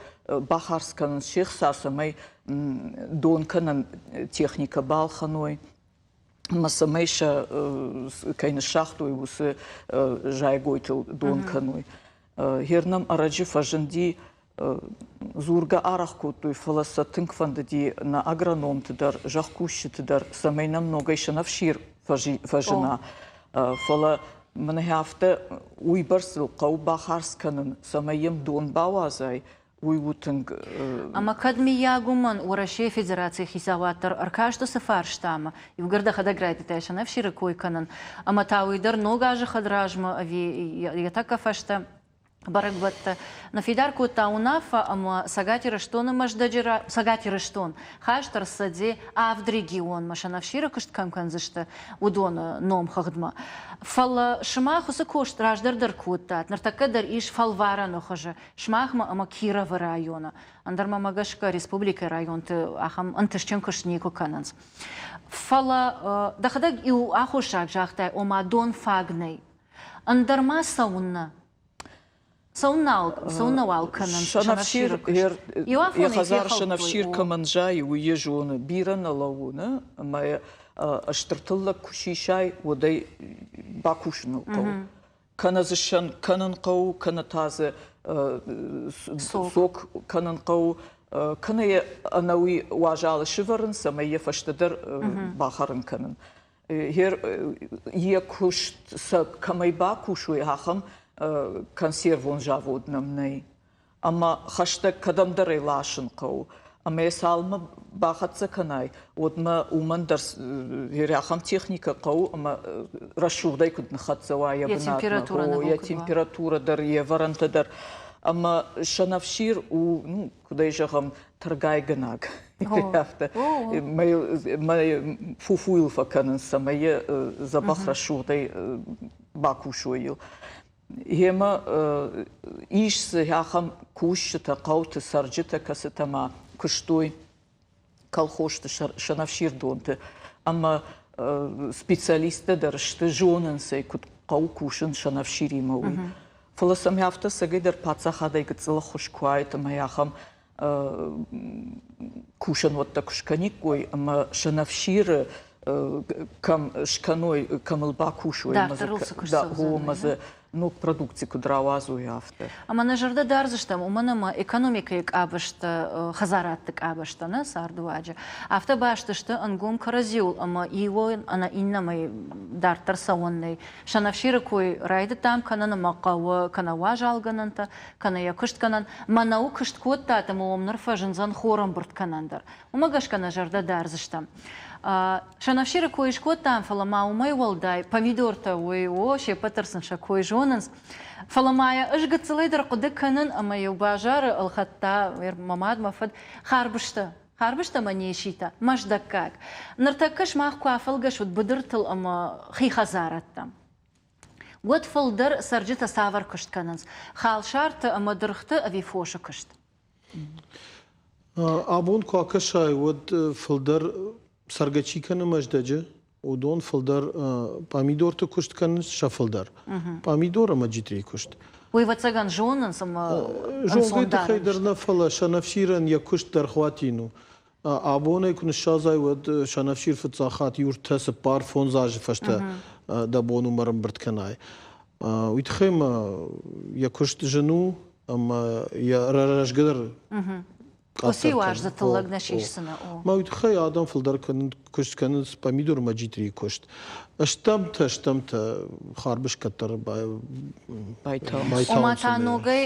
бахардз кӕнынц се хца, цӕмӕй дон кӕнӕн техникӕ балхӕной ӕмӕ цӕмӕй сӕ кӕй ныссагътой, уыцы зайӕгойтыл дон кӕной. Гъер нӕм ӕрӕджы фӕзынди, дзургӕ арӕх кодтой, фӕлӕ сӕ тынг фӕндыди нӕ агрономты дӕр, зӕхкусджыты дӕр, цӕмӕй нӕм ногӕй сӕнӕфсир фӕзына. Фӕлӕ мӕнӕ афтӕ уыйбӕрц ыл хъӕуы бахардз кӕнын, цӕмӕй йӕм дон бауадзай, уый у тынг. Ӕмӕ кӕд миййаг уымӕн Уӕрӕсейы Федерацийы хицауад дӕр ӕркаст уыцы фарстамӕ, иугӕр дӕхӕдӕг райдыдтай сӕнӕфсиры кой кӕнын, ӕмӕ та уый дӕр ног азы хӕдразмӕ ӕви йӕ тӕккӕ фӕстӕ бӕрӕгбӕттӕ ныффидар кодта уынаффӕ ӕмӕ Цӕгат Ирыстоны Мӕздӕджы Цӕгат Ирыстон хаст ӕрцыди авд регионмӕ сӕнӕфсиры куыст кӕм кӕндзысты, уыдоны номхыгъдмӕ. Фӕлӕ сымах уыцы куыст раздӕр дӕр кодтат, ныртӕккӕ дӕр ис фӕлварӕны хуызы сымахмӕ ӕмӕ Кировы районы. Ӕндӕр мӕмӕ гӕсгӕ республикӕйы районты ахӕм ӕнтыстджын куыст никуы кӕнынц. Фӕлӕ дӕхӕдӕг иу аххосаг загътай, ома дон фаг нӕй. Ӕндӕр ма цӕуыннӕ? Цӕуыннӕуал кӕнынц сӕнӕфсир? Йӕ хӕдзар сӕнӕфсир кӕмӕн зайы, уый йӕ зоны. Бирӕ нӕ лӕууы, нӕ? Ӕмӕ стыр тыллӕг куы сисай, уӕд ӕй бакусыныл хъӕуы. Кӕнӕ дзы сӕн кӕнын хъӕуы, кӕнӕ та дзы сок кӕнын хъӕуы, кӕнӕ йӕ ӕнӕуи уазалы сывӕрын, цӕмӕй йӕ фӕстӕдӕр бахӕрын кӕнын. Йӕ куыст сӕ кӕмӕй бакусой, ахӕм консервон завод нӕм нӕй. Ӕмӕ хӕстӕг кӕдӕмдӕр ӕй ласын хъӕуы. Ӕмӕ йӕ цалынмӕ бахӕццӕ кӕнай, уӕдмӕ уымӕн дӕр ахӕм техникӕ хъӕуы ӕмӕ рӕсугъдӕй куыд ныххӕццӕ уа йӕ бынатмӕ, йӕ температурӕ дӕр, йе вӕрӕнтӕ дӕр. Ӕмӕ сӕнӕфсир у, ну, куыд ӕй зӕгъӕм, тӕргайгӕнаг. Афтӕ мӕ фуфуйыл фӕкӕнынц, цӕмӕй йӕ дзӕбӕх рӕсугъдӕй бакусой йыл. Гъемӕ ис дзы ахӕм кусджытӕ, хъӕуты цӕрджытӕ, кӕцытӕ ма куыстой колхозты сӕнӕфсирдонты ӕмӕ специалисттӕ дӕр сты, зонынц ӕй, куыд хъӕуы кусын сӕнӕфсиримӕ, уый. Фӕлӕ сӕм афтӕ цӕгӕйдӕр паддзахадӕй гыццыл ӕххуыс куы уаид ӕмӕ ахӕм кусӕнуӕттӕ куы скӕниккой ӕмӕ сӕнӕфсиры кӕм скӕной, кӕм ыл бакусой, ӕмӕ дзы ног продукци куыд рауадзой, афтӕ. Ӕмӕ нӕ зӕрдӕ дардзыстӕм, уымӕн ӕмӕ экономикӕйы къабӕзтӕ, хӕдзарадты къабӕзтӕ нӕ цардыуаджы афтӕ баст сты ӕнгом кӕрӕдзиуыл ӕмӕ иуӕн ӕнӕ иннӕмӕй дарддӕр цӕуӕн нӕй. Сӕнӕфсиры кой райдыдтам кӕнын ӕмӕ хъӕуы кӕнӕ уазалгӕнӕнтӕ, кӕнӕ йӕ куыстгӕнӕн. Мӕнӕуы куыст кодтат ӕмӕ уӕм ныр фӕзындзӕн хорӕмбырд кӕнӕн дӕр. Уымӕ гӕсгӕ нӕ зӕрдӕ дардзыстӕм. Сӕнӕфсиры кой скодтам, фӕлӕ ма уымӕй уӕлдай помидортӕ уый, о, се ппӕт дӕр сын сӕ кой зонынц. Фӕлӕ ма йӕ ӕз гыццылӕй дӕр хъуыды кӕнын ӕмӕ-иу базары ӕлхӕдта мӕ мад, мӕ фыд харбызтӕ. Харбызтӕ мӕ неситӕ, мӕздӕггаг. Ныртӕккӕ сымах куы афӕлгӕсут быдыртыл ӕмӕ хи хӕдзарӕдтӕм, уӕд фылдӕр цӕрджытӕ цавӕр куыст кӕнынц? Халсарты ӕмӕ дыргъты ӕви фосы куыст? Абон куы акӕсай, уӕд фылдӕр цӕргӕ чи кӕны Мӕздӕджы, уыдон фылдӕр пъамидорты куыст кӕнынц, сӕ фылдӕр. Пъамидор ӕмӕ джитрийы куыст. Уый, ӕвӕццӕгӕн, зонынц ӕмӕ Зонгӕ тыххӕй дӕр нӕ, фӕлӕ сӕнӕфсирӕн йӕ куыст дӕргъвӕтин у. Абонӕй куы ныссадзай, уӕд сӕнӕфсир фыццаг хатт иу ӕртӕ, цыппар, фондз азы фӕстӕ дӕ бон уым ӕрӕмбырд кӕнай. Уый тыххӕй ма йӕ куыст зын у ӕмӕ йӕ рӕзгӕ дӕр Уыцы иу аз дзы тыллӕг нӕ сисдзынӕ. Мӕ уый тыххӕй адӕм фылдӕр куыст кӕнынц помидор ӕмӕ джитрийы куыст. Стӕмтӕ, стӕмтӕ харбыз кӕддӕр байтауынц. Ома та ногӕй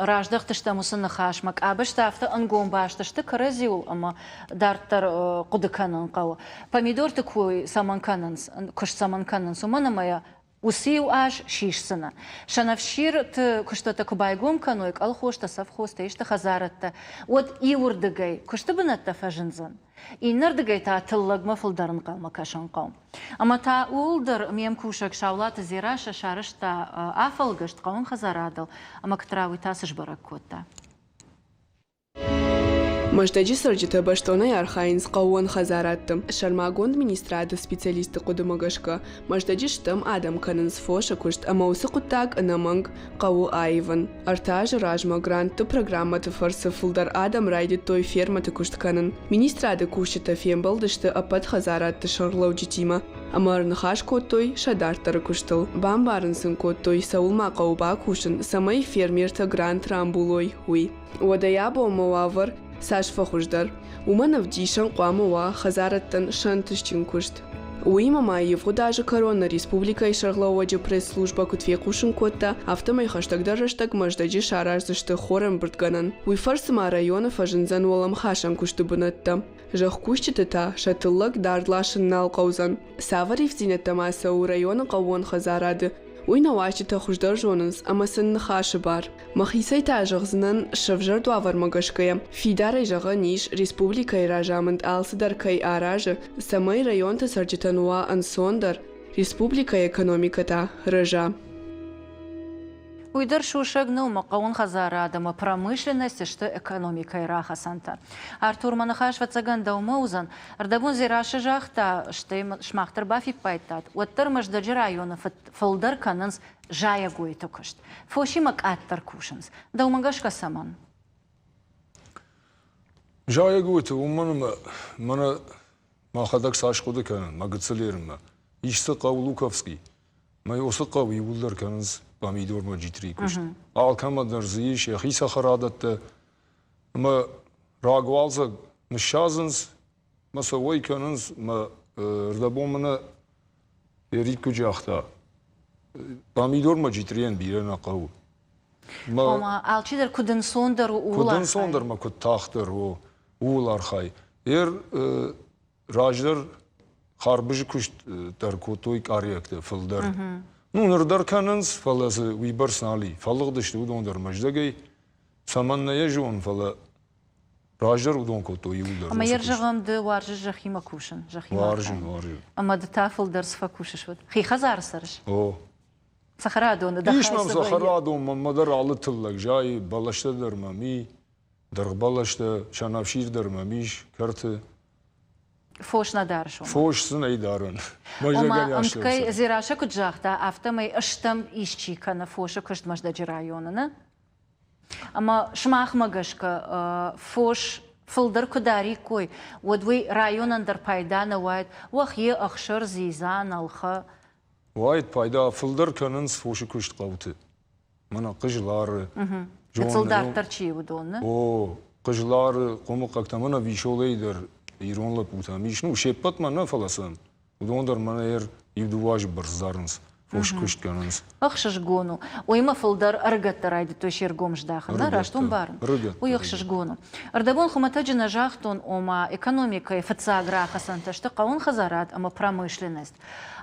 раздӕхтыстӕм уыцы ныхасмӕ. Къабӕзтӕ афтӕ ӕнгом баст сты кӕрӕдзиуыл ӕмӕ дарддӕр хъуыды кӕнын хъӕуы. Помидорты кой цӕмӕн кӕнынц, куыст цӕмӕн кӕнынц, уымӕн ӕмӕ йӕ уыцы-иу аз сисдзынӕ. Сӕнӕфсирты куыстуӕттӕ куы байгом кӕной, колхозтӕ, совхозтӕ, исты хӕдзарӕдтӕ, уӕд иуырдыгӕй куысты бынӕттӕ фӕзындзӕн, иннӕрдыгӕй та тыллӕгмӕ фылдӕр ӕнхъӕлмӕ кӕсын хъӕуы. Ӕмӕ та ууыл дӕр ме мкусӕг Саулаты Дзерассӕ сарӕзта афӕлгӕст хъӕуон хӕдзарадыл ӕмӕ куыд уый та цы сбӕрӕг кодта. Мӕздӕджы цӕрджытӕ бӕстонӕй архайынц хъӕууон хӕдзарадты. Сӕрмагонд министрады специалистты хъуыдымӕ гӕсгӕ, Мӕздӕджы стӕм адӕм кӕнынц фосы куыст ӕмӕ уыцы хъуыддаг ӕнӕмӕнг хъӕуы аивын. Ӕртӕ азы размӕ грантты программӕты фӕрцы фылдӕр адӕм райдыдтой фермӕты куыст кӕнын. Министрады кусджытӕ фембӕлдысты ӕппӕт хӕдзарадты сӕргълӕуджытимӕ ӕмӕ ӕрныхас кодтой сӕ дарддӕры куыстыл. Бамбарын сын кодтой, цӕуыл ма хъӕуы бакусын, цӕмӕй фермертӕ грант рамбулой, уый. Уӕдӕй абонмӕ уавӕр цас фӕхуыздӕр, уымӕн ӕвдисӕн хъуамӕ уа хӕдзарӕдтӕн сӕнтыстджын куыст. Уыимӕ ма ивгъуыд азы кӕрон нӕ республикӕйы сӕргълӕууӕджы пресс-службӕ куыд фехъусын кодта, афтӕмӕй хӕстӕгдӕр рӕстӕг Мӕздӕджы сараздзысты хорӕмбырдгӕнӕн. Уый фӕрцы ма районы фӕзындзӕн уӕлӕмхасӕн куысты бынӕттӕ. Зӕхкусджыты та сӕ тыллӕг дард ласын нал хъӕудзӕн. Цавӕр ивддзинӕдтӕ ма цӕуы районы хъӕууон хӕдзарады, уый нӕ уазджытӕ хуыздӕр зонынц ӕмӕ сын ныхасы бар. Мӕхицӕй та зӕгъдзынӕн, сӕвзӕрд уавӕрмӕ гӕсгӕйӕ, фидарӕй зӕгъӕн ис, республикӕйы разамынд алцыдӕр кӕй аразы, цӕмӕй районты цӕрджытӕн уа ӕнцондӕр, республикӕйы экономикӕ та рӕза. Уый дӕр сусӕг нӕу, мӕ хъӕуон хӕдзарад ӕмӕ промышленность сты экономикӕйы рахӕцӕнтӕ. Артур, мӕ ныхас ӕвӕццӕгӕн дӕумӕ уыдзӕн. Ӕрдӕбон Дзерассӕ загъта, стӕй сымах дӕр бафиппайдтат, уӕддӕр Мӕздӕджы районы фылдӕр кӕнынц зайӕгойты куыст. Фосимӕ къаддӕр кусынц. Дӕумӕ гӕсгӕ цӕмӕн? Зайӕгойты уымӕн ӕмӕ мӕнӕ мӕхӕдӕг цас хъуыды кӕнын, мӕ гыццыл ерынмӕ. Ис дзы хъӕу Луковский. Мӕ уыцы хъӕу иууылдӕр кӕнынц помидормӕ джитрийы куыст. Алкӕмӕ дӕр дзы ис йӕхи цӕхӕрадӕттӕ ӕмӕ рагуалдзӕг ныссадзынц, мӕ сӕ уӕй кӕнынц, мӕ рдӕбон мӕнӕ Эрик куыд загъта, помидормӕ джитрийӕн бирӕ нӕ хъӕуы. Ома, алчидӕр куыд ӕнцондӕр у, ууыл Куыд ӕнцондӕр ӕмӕ куыд тагъддӕр у, ууыл архай. Ер раздӕр харбызы куыст дӕр кодтой къариӕгтӕ фылдӕр. Ну, ныр дӕр кӕнынц, фӕлӕ дзы уыйбӕрц нал и. Фӕлыгъдысты уыдон дӕр Мӕздӕгӕй. Цӕмӕннӕ йӕ зонын, фӕлӕ раздӕр уыдон кодтой иууылдӕр. Ӕмӕ йӕ зӕгъӕм, ды уарзыс зӕххимӕ кусын? Зӕххимӕ уарзын, уарзын. Ӕмӕ ды та фылдӕр цы фӕкусыс уӕд? Хи хӕдзары цӕрыс? О. Цӕхӕрадоны дӕ Ис мӕм цӕхӕрадон, мӕнмӕ дӕр алы тыллӕг зайы, бӕлӕстӕ дӕр мӕм и, дыргъбӕлӕстӕ, сӕнӕфсир дӕр мӕм ис кӕрты. Фос нӕ дарыс? Фос сын ӕй дарын. Ома, ӕмткӕй Дзерассӕ куыд загъта, афтӕмӕй стӕм исчи кӕны фосы куыст Мӕздӕджы районы, нӕ? Ӕмӕ сымахмӕ гӕсгӕ фос фылдӕр куы дариккой, уӕд уый районӕн дӕр пайда нӕ уаид, уӕхи ӕхсыр, дзидза, нӕлхӕ. Уаид пайда, фылдӕр кӕнынц фосы куыст хъӕуты. Мӕнӕ Хъызлары. Гыццыл дарддӕр чи уыдон, нӕ? О, Хъызлары, хъуымыхъхъӕгтӕ, мӕнӕ Висолӕйы дӕр ирон лӕппутӕм ис. Ну, се ппӕтмӕ нӕ, фӕлӕ сӕм уыдон дӕр мӕнӕ иу-дыууӕ азы бӕрц дарынц, фоскуыст кӕнынц. Ӕхсызгон у. Уыимӕ фылдӕр ӕрыгӕттӕ райдыдтой се ргом здахын, нӕ, раст уын барын? Уый ӕхсызгон у. Ӕрдӕбон хуымӕтӕджы нӕ загътон, ома экономикӕйы фыццаг рахӕцӕнтӕ сты хъӕуон хӕдзарад ӕмӕ промышленность.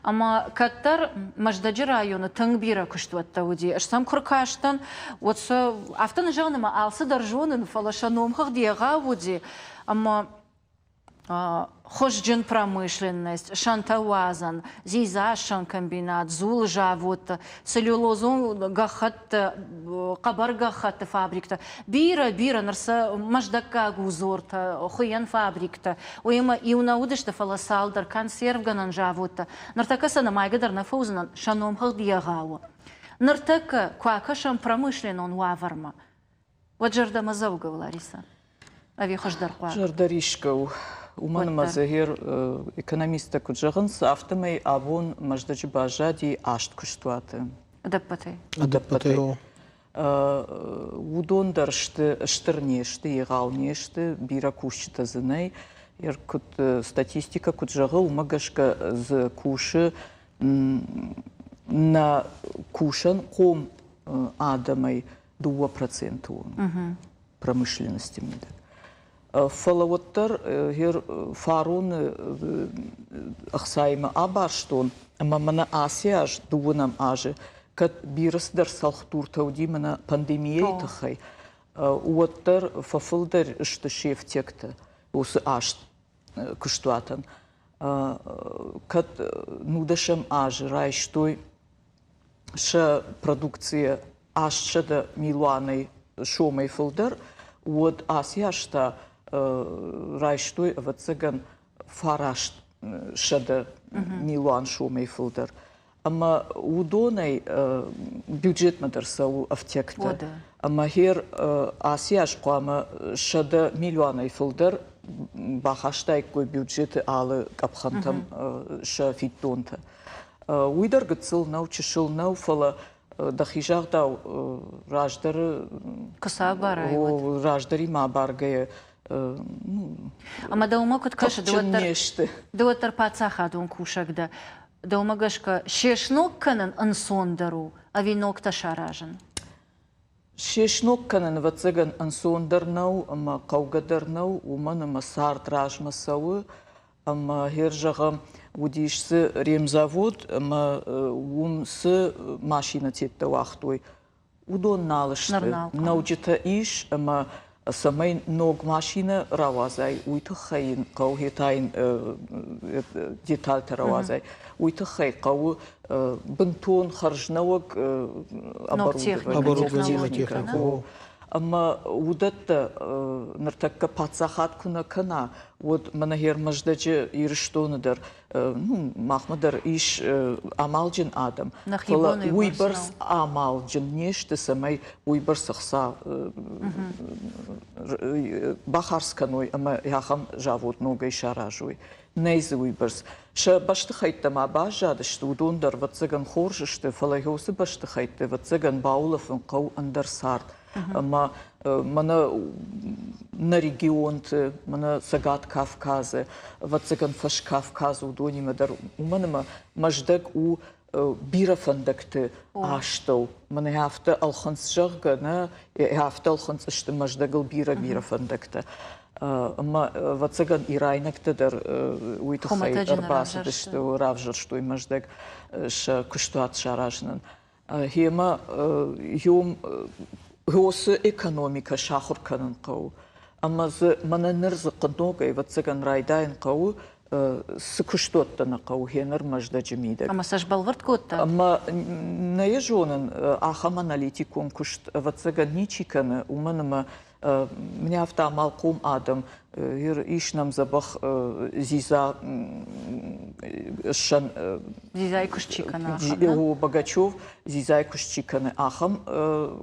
Ӕмӕ кӕддӕр Мӕздӕджы районы тынг бирӕ куыстуӕттӕ уыди. Ӕз сӕм куы ркастӕн, уӕд сӕ афтӕ нӕ зӕгъын, ӕмӕ алцыдӕр зонын, фӕлӕ сӕ номхыгъд егъау уыди. Ӕмӕ хуызджын промышленность, сӕнтӕуадзӕн, дзидзассӕн комбинат, дзулы заводтӕ, целлюлозон гӕххӕтты, хъӕбӕр гӕххӕтты фабриктӕ, бирӕ-бирӕ ныр сӕ мӕздӕггаг узортӕ, хуыйӕн фабриктӕ, уыимӕ иу нӕ уыдысты, фӕлӕ цалдӕр консервгӕнӕн заводтӕ. Ныртӕккӕ сӕ нымайгӕ дӕр нӕ фӕуыдзынӕн, сӕ номхыгъд егъау у. Ныртӕккӕ куы акӕсӕм промышленнон уавӕрмӕ, уӕд зӕрдӕмӕдзӕугӕ у, Ларисӕ? Ӕви хуыздӕр хъуаг? Зӕрдӕрисгӕ у. Уымӕн ӕмӕ Зӕгъер экономисттӕ куыд зӕгъынц, афтӕмӕй абон Мӕздӕджы баззади аст куыстуаты. Ӕдӕппӕтӕй? Ӕдӕппӕтӕй, о. Уыдон дӕр сты стыр не сты, егъау не сты, бирӕ кусджытӕ дзы нӕй. Куыд статистикӕ куыд зӕгъы, уымӕ гӕсгӕ дзы кусы нӕ кусӕн хъом адӕмӕй 2% онг промышленности мидӕг. Фӕлӕ уӕддӕр фароны ӕхцаимӕ абарстон, ӕмӕ мӕнӕ ацы аз, дыууынӕм азы, кӕд бирӕ цыдӕр цӕлхдуртӕ уыди мӕнӕ пандемийӕйы тыххӕй, уӕддӕр фӕфылдӕр сты се фтиӕгтӕ уыцы аст куыстуатӕн. Кӕд нудӕсӕм азы райстой сӕ продукцийӕ 800 милуанӕй сомӕй фылдӕр, уӕд ацы аз та райстой, ӕвӕццӕгӕн, 900 милуан сомӕй фылдӕр. Ӕмӕ уыдонӕй бюджетмӕ дӕр цӕуы ӕфтиӕгтӕ. Ӕмӕ хер ацы аз хъуамӕ 100 милуанӕй фылдӕр бахастаиккой бюджеты алы къӕпхӕнтӕм сӕ фиддонтӕ. Уый дӕр гыццыл нӕу, чысыл нӕу, фӕлӕ дӕхи загъдау раздӕры куы сӕ абарай, уӕд. Раздӕримӕ абаргӕйӕ Ӕмӕ дӕумӕ куыд кӕсы, ды уӕддӕр паддзахадон кусӕг дӕ. Дӕумӕ гӕсгӕ се сног кӕнын ӕнцондӕр у ӕви ногтӕ саразын? Се сног кӕнын, ӕвӕццӕгӕн, ӕнцондӕр нӕу ӕмӕ хъӕугӕ дӕр нӕу, уымӕн ӕмӕ цард размӕ цӕуы ӕмӕ гъер зӕгъӕм, уыдис дзы ремзавод ӕмӕ уым цы машинӕтӕ уагътой, уыдон нал сты. Нӕуджытӕ ис ӕмӕ цӕмӕй ног машинӕ рауадзай, уый тыххӕй йын хъӕуы, йе та йын детальтӕ рауадзай, уый тыххӕй хъӕуы бынтон хӕрзнӕуӕг оборудование, техникӕ. Ӕмӕ уыдӕттӕ ныртӕккӕ паддзахад куы нӕ кӕна, уӕд мӕнӕ Мӕздӕджы Ирыстоны дӕр, ну, махмӕ дӕр ис амалджын адӕм, фӕлӕ уыйбӕрц амалджын не сты, цӕмӕй уыйбӕрц ӕхца бахардз кӕной ӕмӕ ахӕм завод ногӕй саразой. Нӕй дзы уыйбӕрц. Сӕ бӕстыхӕйттӕ ма баззадысты, уыдон дӕр, ӕвӕццӕгӕн, хорз сты, фӕлӕ уыцы бӕстыхӕйтты, ӕвӕццӕгӕн, баулӕфын хъӕуы ӕндӕр цард. Ӕмӕ мӕнӕ нӕ регионты, мӕнӕ Цӕгат Кавказы, ӕвӕццӕгӕн, Фӕскавказы уыдонимӕ дӕр, уымӕн ӕмӕ Мӕздӕг у бирӕ фӕндӕгты астӕу. Мӕнӕ афтӕ ӕлхынцъ, зӕгъгӕ, нӕ, афтӕ ӕлхынцъ сты Мӕздӕгыл бирӕ-бирӕ фӕндӕгтӕ. Ӕмӕ, ӕвӕццӕгӕн, ирайнӕгтӕ дӕр уый тыххӕй ӕрбацыдысты, равзӕрстой Мӕздӕг сӕ куыстуат саразынӕн. Гъемӕ уыцы экономикӕ сахуыр кӕнын хъӕуы. Ӕмӕ дзы мӕнӕ ныр дзы хъуыдногӕй, ӕвӕццӕгӕн, райдайын хъӕуы, цы куыстуӕттӕ нӕ хъӕуы гъеныр Мӕздӕджы мидӕг. Ӕмӕ сӕ сбӕлвырд кодта? Ӕмӕ нӕ йӕ зонын, ахӕм аналитикон куыст, ӕвӕццӕгӕн, ничи кӕны, уымӕн ӕмӕ Мне афтӕ амалхъом адӕм, ис нӕм дзӕбӕх дзидза ссӕн. Дзидзайы куыст чи кӕны, ахӕм? Богачев дзидзайы куыст чи кӕны, ахӕм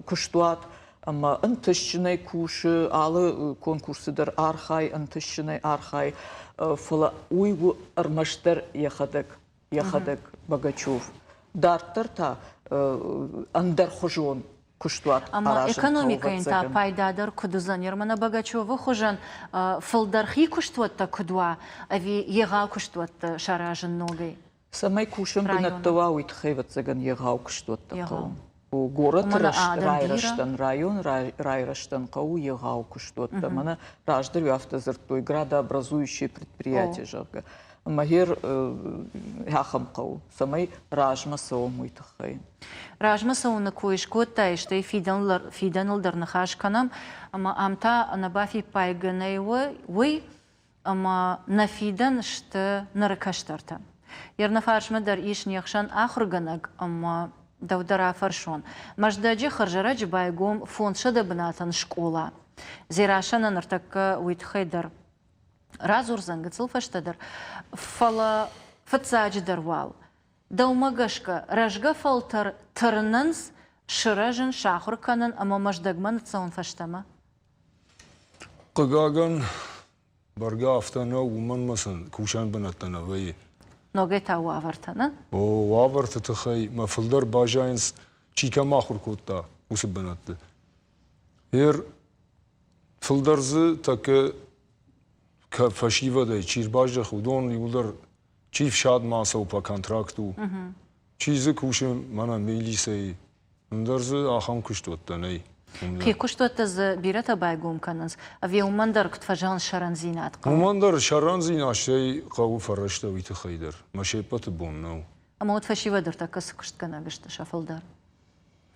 куыстуат ӕмӕ ӕнтыстджынӕй кусы, алы конкурсы дӕр архайы, ӕнтыстджынӕй архайы, фӕлӕ уый у ӕрмӕстдӕр йӕхӕдӕг, йӕхӕдӕг Богачев. Дарддӕр та ӕндӕрхуызон куыстуат Ӕмӕ экономикӕйӕн та пайдадӕр куыд уыдзӕн? Ермана Богачевы хуызӕн фылдӕр хи куыстуӕттӕ куыд уа, ӕви егъау куыстуӕттӕ саразын ногӕй? Цӕмӕй кусӕн бынӕттӕ уа, уый тыххӕй, ӕвӕццӕгӕн, егъау куыстуӕттӕ хъӕуы. Горӕты райрӕзтӕн, районы райрӕзтӕн хъӕуы егъау куыстуӕттӕ. Мӕнӕ раздӕр-иу афтӕ дзырдтой, градообразующее предприятие, зӕгъгӕ. Ӕмӕ гъер ахӕм хъӕуы, цӕмӕй размӕ цӕуӕм, уый тыххӕй. Размӕ цӕуыны кой скодтай, стӕй фидӕныл дӕр ныхас кӕнӕм, ӕмӕ ам та ӕнӕбафиппайгӕ нӕй уый, ӕмӕ нӕ фидӕн сты ныры кӕстӕртӕ. Йе фарсмӕ дӕр ис не хсӕн ахуыргӕнӕг ӕмӕ дӕу дӕр афӕрсон. Мӕздӕджы хӕрзӕрӕджы байгом 500 бынатӕн скъола. Дзерассӕ нӕ ныртӕккӕ уый тыххӕй дӕр радзурдзӕн гыццыл фӕстӕдӕр. Фӕлӕ фыццаджыдӕр уал Дӕумӕ гӕсгӕ, рӕзгӕ фӕлтӕр тырнынц сырӕзын, сахуыр кӕнын ӕмӕ Мӕздӕгмӕ ныццӕуын фӕстӕмӕ? Хъыгагӕн, бӕргӕ афтӕ нӕу, уымӕн ӕмӕ сын кусӕн бынӕттӕ нӕ вӕййы. Ногӕй та уавӕртӕ, нӕ? О, уавӕрты тыххӕй мӕ фылдӕр баззайынц, чи кӕм ахуыр кодта, уыцы бынӕтты. Ер фылдӕр дзы тӕккӕ фӕсивӕдӕй чи рбаздӕхы, уыдон иуылдӕр чи фсадмӕ ацӕуы по контракту, чи дзы кусы мӕнӕ милицӕйы, ӕндӕр дзы ахӕм куыстуӕттӕ нӕй. Хи куыстуӕттӕ дзы бирӕтӕ байгом кӕнынц, ӕви уымӕн дӕр куыд фӕзӕгъынц сӕрӕндзинад хъӕуы? Уымӕн дӕр сӕрӕндзинад стӕй хъӕуы фӕрӕзтӕ уый тыххӕй дӕр, мӕ се ппӕты бон нӕу. Ӕмӕ уӕд фӕсивӕд ӕртӕккӕ цы куыстгӕнӕг сты сӕ фылдӕр?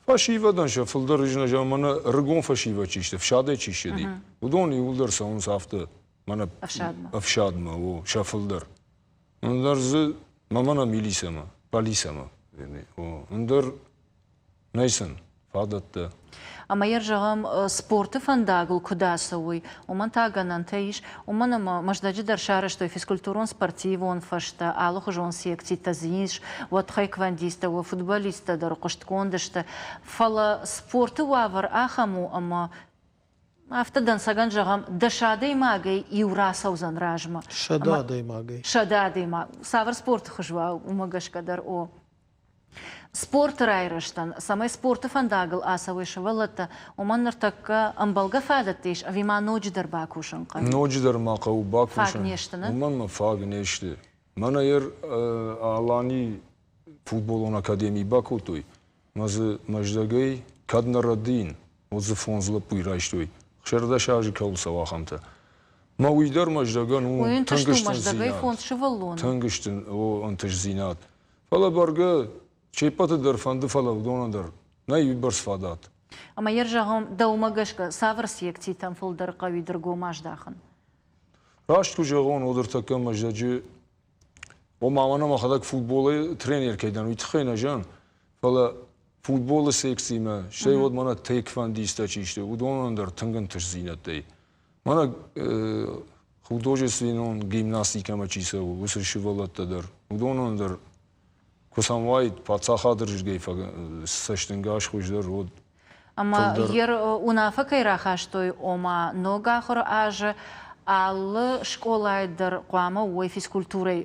Фӕсивӕдӕн сӕ фылдӕр ис, мӕнӕ ӕрыгон фӕсивӕд чи сты, ӕфсадӕй чи ссыди, уыдон иууылдӕр цӕуынц афтӕ мӕнӕ ӕфсадмӕ, о, сӕ фылдӕр. Ӕндӕр дзы мӕнӕ милицӕмӕ, полицӕмӕ, о, ӕндӕр нӕй сын. фадӕттӕ. Ӕмӕ йӕ зӕгъӕм, спорты фӕндагыл куыд ацӕуой, уымӕн та гӕнӕнтӕ ис, уымӕн ӕмӕ Мӕздӕджы дӕр сарӕзтой физкультурон-спортивон фӕзтӕ, алыхуызон секцитӕ дзы ис, уӕд тхэквондисттӕ, уӕ футболисттӕ дӕр хъуыстгонд сты. Фӕлӕ спорты уавӕр ахӕм у, ӕмӕ афтӕ дӕнцӕгӕн зӕгъӕм, 10 адӕймагӕй иу рацӕудзӕн размӕ. 100 адӕймагӕй. 100 адӕймаг. Цавӕр спорты хуыз уа, уымӕ гӕсгӕ дӕр о. Спорты райрӕзтӕн, цӕмӕй спорты фӕндагыл ацӕуой сывӕллӕттӕ, уымӕн ныртӕккӕ ӕмбӕлгӕ фадӕттӕ ис ӕви ма ноджыдӕр бакусын хъӕуы? Ноджыдӕр ма хъӕуы бакусын. Фаг не сты, нӕ? Уымӕн ма фаг не сты. Мӕнӕ ер Алани футболон академи бакодтой, мӕ дзы Мӕздӕгӕй кӕд нӕ рӕдийын, уӕд дзы фондз лӕппуйы райстой. 16 азы кӕуыл цӕуы, ахӕмтӕ. Мӕ уый дӕр Мӕздӕгӕн у тынг стындзинад. Тынг ӕнтыстдзинад. Фӕлӕ бӕргӕ, се ппӕты дӕр фӕнды, фӕлӕ уыдонӕн дӕр нӕй уыйбӕрц фадат. Ӕмӕ йӕ зӕгъӕм, дӕумӕ гӕсгӕ, цавӕр секцитӕм фылдӕр хъӕуид ӕргом аздахын? Раст куы зӕгъон, уӕд ӕртӕккӕ Мӕздӕджы, ома мӕнӕ мӕхӕдӕг футболы тренер кӕй дӕн, уый тыххӕй нӕ зӕгъын, фӕлӕ футболы секцимӕ, стӕй уӕд мӕнӕ тейквондисттӕ чи сты, уыдонӕн дӕр тынг ӕнтыстдзинӕдтӕй. Мӕнӕ художественон гимнастикӕмӕ чи цӕуы, уыцы сывӕллӕттӕ дӕр, уыдонӕн дӕр куы сӕм уаид паддзахады рдыгӕй цӕстӕнгас хуыздӕр, уӕд Ӕмӕ йе уынаффӕ кӕй рахастой, ома ног ахуыры азы алы скъолайы дӕр хъуамӕ уой физкультурӕйы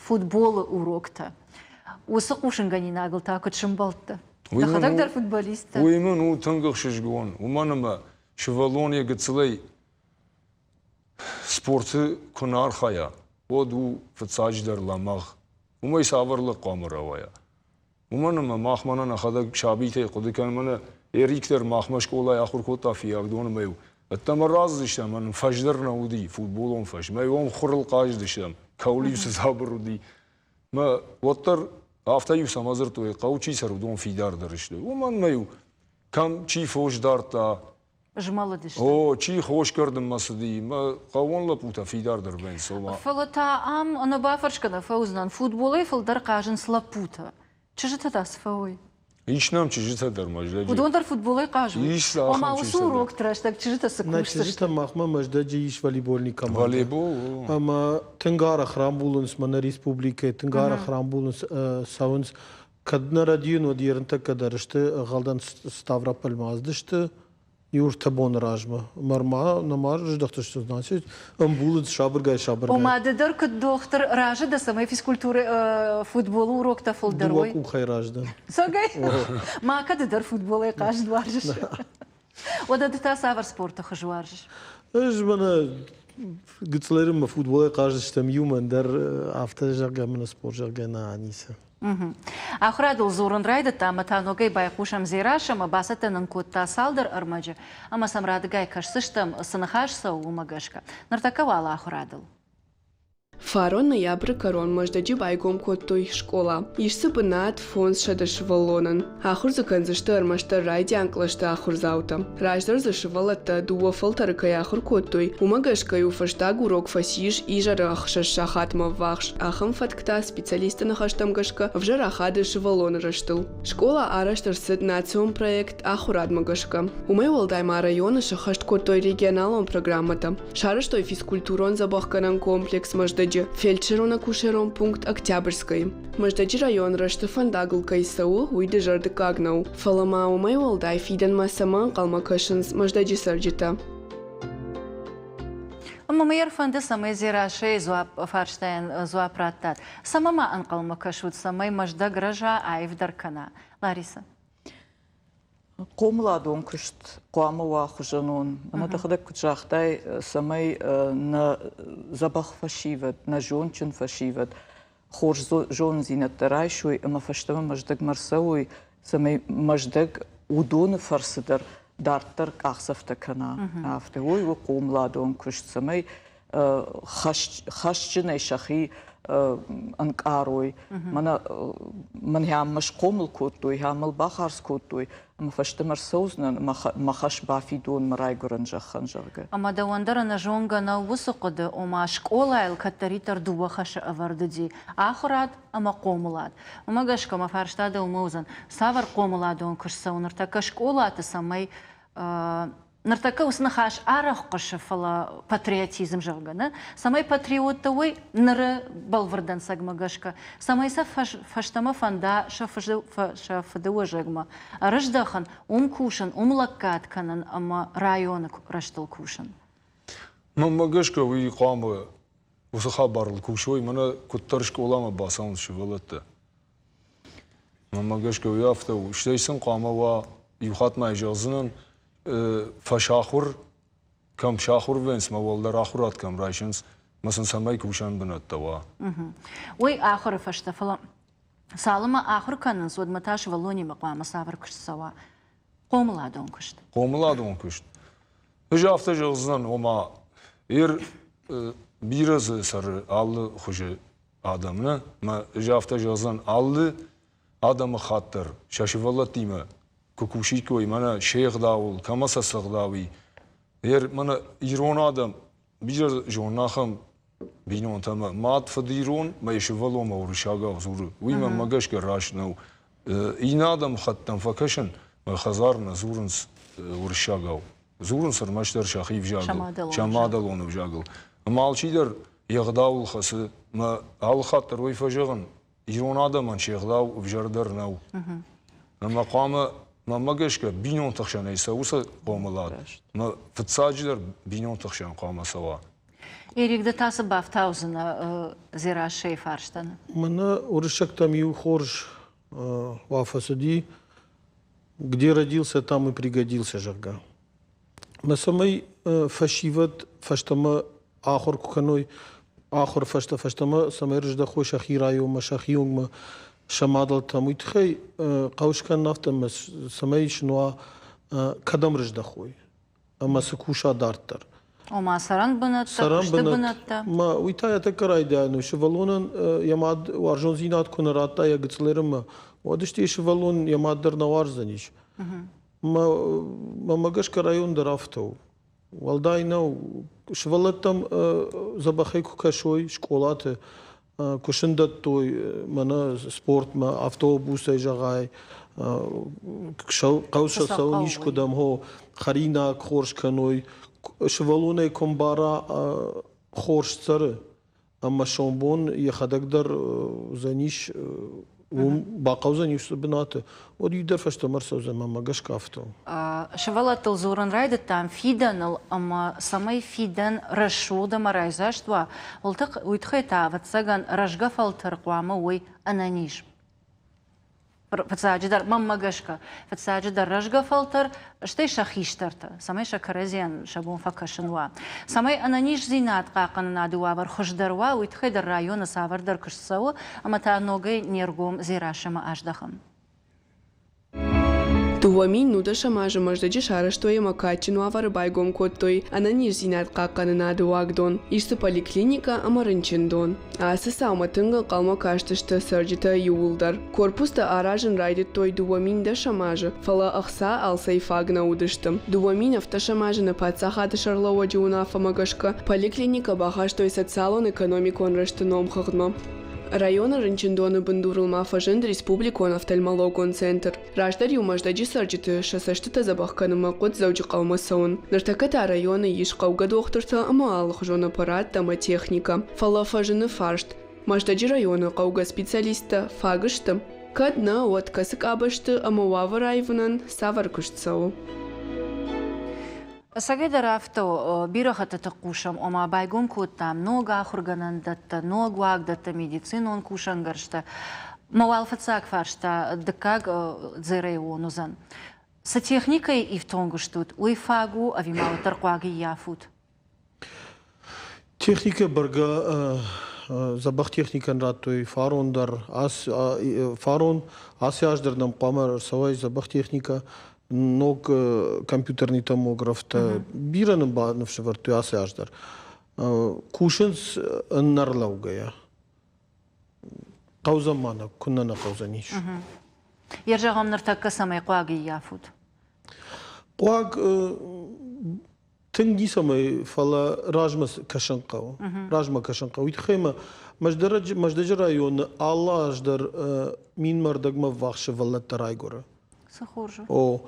футболы уроктӕ. Уыцы хъусынгӕнинагыл та куыд сӕмбӕлдтӕ? Дӕхӕдӕг дӕр футболист дӕ? Уый мын у тынг ӕхсызгон, уымӕн ӕмӕ сывӕллон йӕ гыццылӕй спорты куы нӕ архайа, уӕд у фыццаджыдӕр лӕмӕгъ. Уымӕй цавӕр лӕг хъуамӕ рауайа? Уымӕн ӕмӕ мах мӕнӕ нӕхӕдӕг сабитӕй хъуыды кӕнӕм, мӕнӕ Эрик дӕр махмӕ скъолайы ахуыр кодта Фыййагдоны ӕмӕ-иу ӕддӕмӕ рацыдыстӕм, ӕмӕ нын фӕз дӕр нӕ уыди, футболон фӕз. Мӕ-иу ӕм хуырыл хъазыдыстӕм, кӕуыл-иу цы дзабыр уыди. Мӕ уӕддӕр афтӕ-иу цӕмӕ дзырдтой, хъӕуы чи цӕры, уыдон фидардӕр сты. Уымӕн мӕ-иу кӕм чи фос дардта, змӕлыдысты. О, чи хос кӕрдынмӕ цыди, мӕ хъӕууон лӕппутӕ фидардӕр вӕййынц, ома. Фӕлӕ та ам ӕнӕбафӕрсгӕ нӕ фӕуыдзынӕн, футболӕй фылдӕр хъазынц лӕппутӕ. Чызджытӕ та цы фӕуой? Ис нӕм чызджытӕ дӕр Мӕздӕджы. Уыдон дӕр футболӕй хъазой? Ис ахӕм Ома уыцы урокты рӕстӕг чызджытӕ цы Нӕ кусдзысты? чызджытӕ махмӕ Мӕздӕджы ис волейбольный командӕ. Волейбол, о. Ӕмӕ тынг арӕх рамбулынц мӕнӕ республикӕйы, тынг арӕх рамбулынц, цӕуынц. Кӕд нӕ рӕдийын, уӕд ерынтӕккӕ дӕр сты, ӕгъгъӕлдӕн Ставрополмӕ ацыдысты иу ӕртӕ боны размӕ. Нырма нӕма здӕхтысты, значит, ӕмбулынц сабыргай-сабыргай. Ома ды дӕр куыд дохтыр разы дӕ, цӕмӕй физкультурӕ, футболы уроктӕ фылдӕр Дыууӕ уой? къухӕй раздӕн. Цогӕй? Ма кӕд дӕр футболӕй хъазт уарзыс? Уӕдӕ ды та цавӕр спорты хуыз уарзыс? Ӕз мӕнӕ гыццылӕй мӕ футболӕй хъаздзыстӕм иумӕ, ӕндӕр афтӕ зӕгъгӕ мӕнӕ спорт зӕгъгӕ нӕ ницы. Ахуырадыл дзурын райдыдта ӕмӕ та ногӕй байхъусӕм Дзерассӕмӕ, бацӕттӕ нын кодта цалдӕр ӕрмӕджы ӕмӕ сӕм радыгай кӕсдзыстӕм, цы ныхас цӕуы, уымӕ гӕсгӕ. Ныртӕккӕ уал ахуырадыл. Фарон ноябры кӕрон Мӕздӕджы байгом кодтой скъола. Ис дзы бынат 500 сывӕллонӕн. Ахуыр дзы кӕндзысты ӕрмӕстдӕр райдиан кълӕсты ахуырдзаутӕ. Раздӕр дзы сывӕллӕттӕ дыууӕ фӕлтӕры кӕй ахуыр кодтой, уымӕ гӕсгӕ-иу фӕстаг урок фӕцис изӕры ӕхсӕз сахатмӕ ӕввахс. Ахӕм фӕтк та специалистты ныхӕстӕм гӕсгӕ ӕвзӕр ахады сывӕллоны рӕзтыл. Скъола арӕзт ӕрцыд национ проект Ахуырадмӕ гӕсгӕ. Уымӕй уӕлдай ма районы сӕххӕст кодтой регионалон программӕтӕ. Сарӕзтой физкультурон-дзӕбӕхгӕнӕн комплекс Мӕздӕджы, фельдшерон-акушерон пункт Октябрьскӕйы. Мӕздӕджы район рӕзты фӕндагыл кӕй цӕуы, уый дызӕрдыггаг нӕу. Фӕлӕ ма уымӕй уӕлдай фидӕнмӕ цӕмӕ ӕнхъӕлмӕ кӕсынц Мӕздӕджы цӕрджытӕ? Ӕмӕ мӕ ӕрфӕнды, цӕмӕй Дзерассӕйы дзуапп фарстайӕн дзуапп раттат. Цӕмӕ ма ӕнхъӕлмӕ кӕсут, цӕмӕй Мӕздӕг рӕза, аивдӕр кӕна? Ларисӕ. Хъомыладон куыст хъуамӕ уа хуызӕнон. Ӕмӕ дӕхӕдӕг куыд загътай, цӕмӕй нӕ дзӕбӕх фӕсивӕд, нӕ зондджын фӕсивӕд хорз зонындзинӕдтӕ райсой ӕмӕ фӕстӕмӕ Мӕздӕгмӕ ӕрцӕуой, цӕмӕй Мӕздӕг уыдоны фӕрцы дӕр дарддӕр къахдзӕфтӕ кӕна. Афтӕ уый у хъомыладон куыст, цӕмӕй хӕсджынӕй сӕхи. ӕнкъарой. Мӕнӕ мӕн мӕ схъомыл кодтой, мыл бахардз кодтой, ӕмӕ фӕстӕмӕ рцӕудзынӕн мӕ хӕс бафидон мӕ райгуырӕн зӕххӕн, зӕгъгӕ. Ӕмӕ дӕуӕн дӕр ӕнӕзонгӕ нӕу уыцы хъуыды, ома скъолайыл кӕддӕриддӕр дыууӕ хӕсы ӕвӕрд уыди: ахуырад ӕмӕ хъомылад. Уымӕ гӕсгӕ мӕ фарста дӕумӕ уыдзӕн, цавӕр хъомыладон куыст цӕуы ныртӕккӕ скъолаты, цӕмӕй ныртӕккӕ уыцы ныхас арӕх хъуысы, фӕлӕ патриотизм, зӕгъгӕ, нӕ, цӕмӕй патриоттӕ уой ныры бӕлвырд дӕнцӕгмӕ гӕсгӕ, цӕмӕй сӕ фӕстӕмӕ фӕнда сӕ фыдыуӕзӕгмӕ ӕрыздӕхын, уым кусын, уым лӕггад кӕнын ӕмӕ районы рӕзтыл кусын. Мӕнмӕ гӕсгӕ, уый хъуамӕ уыцы хабарыл кусой, мӕнӕ куыддӕр скъоламӕ бацӕуынц сывӕллӕттӕ. Мӕнмӕ гӕсгӕ уый афтӕ у. Стӕй сын хъуамӕ уа, иу хатт ма зӕгъдзынӕн, фӕсахуыр кӕм сахуыр вӕййынц мӕ уӕлдӕр ахуырад кӕм райсынц, мӕ сын цӕмӕй кусӕн бынӕттӕ уа. Уый ахуыры фӕстӕ, фӕлӕ цалынмӕ ахуыр кӕнынц, уӕдмӕ та сывӕллонимӕ хъуамӕ цавӕр куыст цӕуа? Хъомыладон куыст. Хъомыладон куыст. Ӕз афтӕ зӕгъдзынӕн, ома, ир бирӕ дзы цӕры алы хуызы адӕм, нӕ? Мӕ ӕз афтӕ зӕгъдзӕн, алы адӕмыхатт дӕр сӕ сывӕллӕттимӕ куы кусиккой, мӕнӕ се гъдауыл, кӕмӕ сӕ цы гъдау и. Ер, мӕнӕ ирон адӕм бирӕ зонын ахӕм бинонтӕ ӕмӕ мад, фыд ирон, мӕ йӕ сывӕллонмӕ уырыссагау дзуры. Уый мӕнмӕ гӕсгӕ раст нӕу. Иннӕ адӕмыхӕттӕм фӕкӕсын, мӕ хӕдзар нӕ дзурынц уырыссагау. Дзурынц ӕрмӕстдӕр сӕхи взагыл, сӕ мадӕлон ӕвзагыл. Ӕмӕ алчидӕр йе гъдауыл хӕцы. Мӕ алы хатт дӕр уый фӕзӕгъын, ирон адӕмӕн се гъдау ӕвзӕрдӕр нӕу. Ӕмӕ хъуамӕ, мӕнмӕ гӕсгӕ, бинонты хсӕнӕй цӕуы сӕ хъомылад. Мӕ фыццаджыдӕр бинонты хсӕн хъуамӕ цӕуа. Эрик, ды та цы бафтаудзынӕ Дзерассӕйы фарстӕн? Мӕнӕ уырыссӕгтӕм иу хорз уафӕцыди, где родился, там и пригодился, зӕгъгӕ. Мӕ цӕмӕй фӕсивӕд фӕстӕмӕ ахуыр куы кӕной, ахуыр фӕстӕ фӕстӕмӕ цӕмӕй рыздӕхой сӕхи районмӕ, сӕхи уынгмӕ, сӕ мадӕлтӕм, уый тыххӕй хъӕуы скӕнын афтӕ, цӕмӕй сын уа кӕдӕм рыздӕхой ӕмӕ цы куса дарддӕр. Ома цӕрӕн бынӕттӕ, куысты бынӕттӕ. Ма уый та йӕ тӕккӕ райдиан у. Сывӕллонӕн йӕ мад уарзондзинад куы нӕ радта йӕ гыццылерынмӕ, уӕд стӕй сывӕллон йӕ мад дӕр нӕ уарздзӕнис. Мӕ гӕсгӕ район дӕр афтӕ у. Уӕлдай нӕу, сывӕллӕттӕм дзӕбӕхӕй куы кӕсой скъолаты, куы сын дӕттой мӕнӕ спортмӕ, автобусӕй зӕгъай, хъӕу сӕ цӕуын искуыдӕм, хо, хӕринаг хорз кӕной, сывӕллонӕй куы ӕмбара, хорз цӕры, ӕмӕ сомбон йӕхӕдӕг дӕр уыдзӕнис, уым бахъӕудзӕнис уыцы бынаты, уӕд уый дӕр фӕстӕмӕ ӕрцӕудзӕн мӕнмӕ гӕсгӕ афтӕ у. Сывӕллӕттыл дзурын райдыдтам фидӕныл ӕмӕ цӕмӕй фидӕн рӕсугъд ӕмӕ райдзаст уа, уый тыххӕй та, ӕвӕццӕгӕн, рӕзгӕ фӕлтӕр хъуамӕ уой ӕнӕниз. Фыццаджыдӕр, мӕнмӕ гӕсгӕ, фыццаджыдӕр рӕзгӕ фӕлтӕр, стӕй сӕ хистӕртӕ, цӕмӕй сӕ кӕрӕдзийӕн сӕ бон фӕкӕсын уа. Цӕмӕй ӕнӕниздзинад хъахъхъӕнынады уавӕр хуыздӕр уа, уый тыххӕй дӕр районы цавӕрдӕр куыст цӕуы ӕмӕ та ногӕй не ргом Дзерассӕмӕ аздӕхӕм. 2019 азы Мӕздӕджы сарӕзтой ӕмӕ кадджын уавӕры байгом кодтой ӕнӕниздзинад хъахъхъӕнынады уагдон, ис дзы поликлиникӕ ӕмӕ рынчындон. Ацы цаумӕ тынг ӕнхъӕлмӕ кастысты цӕрджытӕ иууылдӕр. Корпустӕ аразын райдыдтой 2010 азы, фӕлӕ ӕхца алцӕй фаг нӕ уыдысты. 2017 азы нӕ паддзахады сӕргълӕууӕджы уынаффӕмӕ гӕсгӕ поликлиникӕ бахастой социалон-экономикон рӕзты номхыгъдмӕ. Районы рынчындоны бындурыл ма фӕзынд республикон офтальмологон центр. Раздӕр-иу Мӕздӕджы цӕрджыты сӕ цӕстытӕ дзӕбӕх кӕнынмӕ хъуыд Дзӕуджыхъӕумӕ цӕуын. Ныртӕккӕ та районы ис хъӕугӕ дохтыртӕ ӕмӕ алыхуызон аппараттӕ ӕмӕ техникӕ. Фӕлӕ фӕзыны фарст, Мӕздӕджы районы хъӕугӕ специалисттӕ фаг сты? Кӕд нӕ, уӕд кӕцы къабӕзты ӕмӕ уавӕр аивынӕн цавӕр куыст цӕуы? Ӕцӕгӕйдӕр афтӕ у, бирӕ хӕттыты хъусӕм, ома байгом кодтам ног ахуыргӕнӕндӕттӕ, ног уагдӕттӕ, медицинон кусӕнгӕрзтӕ. Мӕ уал фыццаг фарста дыккаг дзӕрӕйон уыдзӕн. Цы техникӕйы ифтонг стут, уый фаг у ӕви ма уӕддӕр хъуаг ӕййафут? Техникӕ бӕргӕ дзӕбӕх техникӕн радтой фарон дӕр. Фарон ацы аз дӕр нӕм хъуамӕ ӕрцӕуай дзӕбӕх техникӕ, ног компьютерный томографтӕ. Бирӕ нын ныфсӕвӕрдтой ацы аз дӕр. Кусынц ӕнӕрлӕугӕйӕ. Хъӕудзӕн ма нӕ, куыннӕ нӕ хъӕудзӕнис. Йе зӕгъӕм, ныртӕккӕ цӕмӕй хъуаг ӕййафут? Хъуаг тынг ницӕмӕй, фӕлӕ размӕ кӕсын хъӕуы. Размӕ кӕсын хъӕуы. Уый тыххӕй ма Мӕздӕджы районы алы аз дӕр минмӕ ӕрдӕгмӕ ӕввахс сывӕллӕттӕ райгуыры. Цы хорз у. О,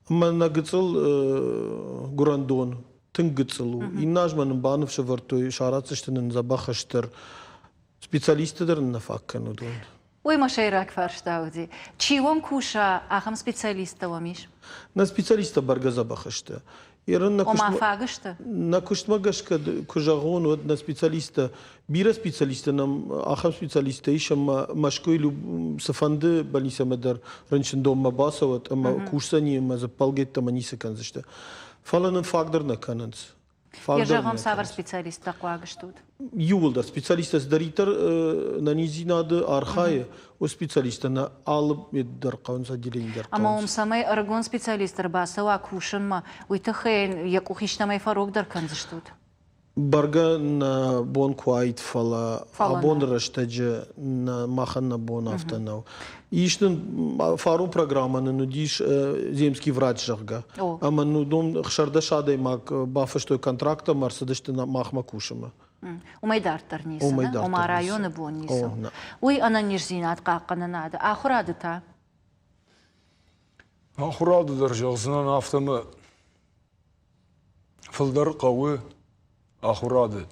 ӕмӕ нӕ гыццыл гуырӕндон тынг гыццыл у. Иннӕ аз ма нын баныфс ӕвӕрдтой, саратдзысты нын дзӕбӕх стыр специалисттӕ дӕр нын нӕ фаг кӕны уыдон. Уый мӕ сӕйраг фарста уыди. Чи уӕм куса, ахӕм специалисттӕ уӕм ис? Нӕ специалисттӕ бӕргӕ дзӕбӕх сты. Ирын нӕ Ома фаг сты? Нӕ куыстмӕ гӕсгӕ куы зӕгъон, уӕд нӕ специалисттӕ, бирӕ специалисттӕ нӕм ахӕм специалисттӕ ис, ӕмӕ Мӕскуыйы цыфӕнды больницӕмӕ дӕр рынчындонмӕ бацӕуӕд ӕмӕ кусдзӕни ӕмӕ дзы ппӕлгӕйттӕмӕ ницы кӕндзысты. Фӕлӕ нын фаг дӕр нӕ кӕнынц. Йӕ зӕгъӕм, цавӕр специалисттӕ хъуаг стут? Иууылдӕр специалисттӕ цыдӕриддӕр нӕниздзинады архайы, уыцы специалисттӕ нӕ алы дӕр хъӕуынц, отделени дӕр хъӕуынц. Ӕмӕ уым цӕмӕй ӕрыгон специалист ӕрбацӕуа кусынмӕ, уый тыххӕй йӕ къух истӕмӕй фӕрогдӕр кӕндзыстут? Бӕргӕ нӕ бон куы уаид, фӕлӕ абоны рӕстӕджы махӕн нӕ бон афтӕ нӕу. Ис нын фарон программӕ нын уыдис земский врач, зӕгъгӕ. Ӕмӕ уыдон 16 адӕймаг бафыстой контракт ӕмӕ ӕрцыдысты махмӕ кусынмӕ. Уымӕй дарддӕр ницы, ома районы бон ницы. Уый ӕнӕниздзинад хъахъхъӕнынады, ахуырады та? Ахуырады дӕр зӕгъдзынӕн афтӕ фылдӕр хъӕуы ахуырады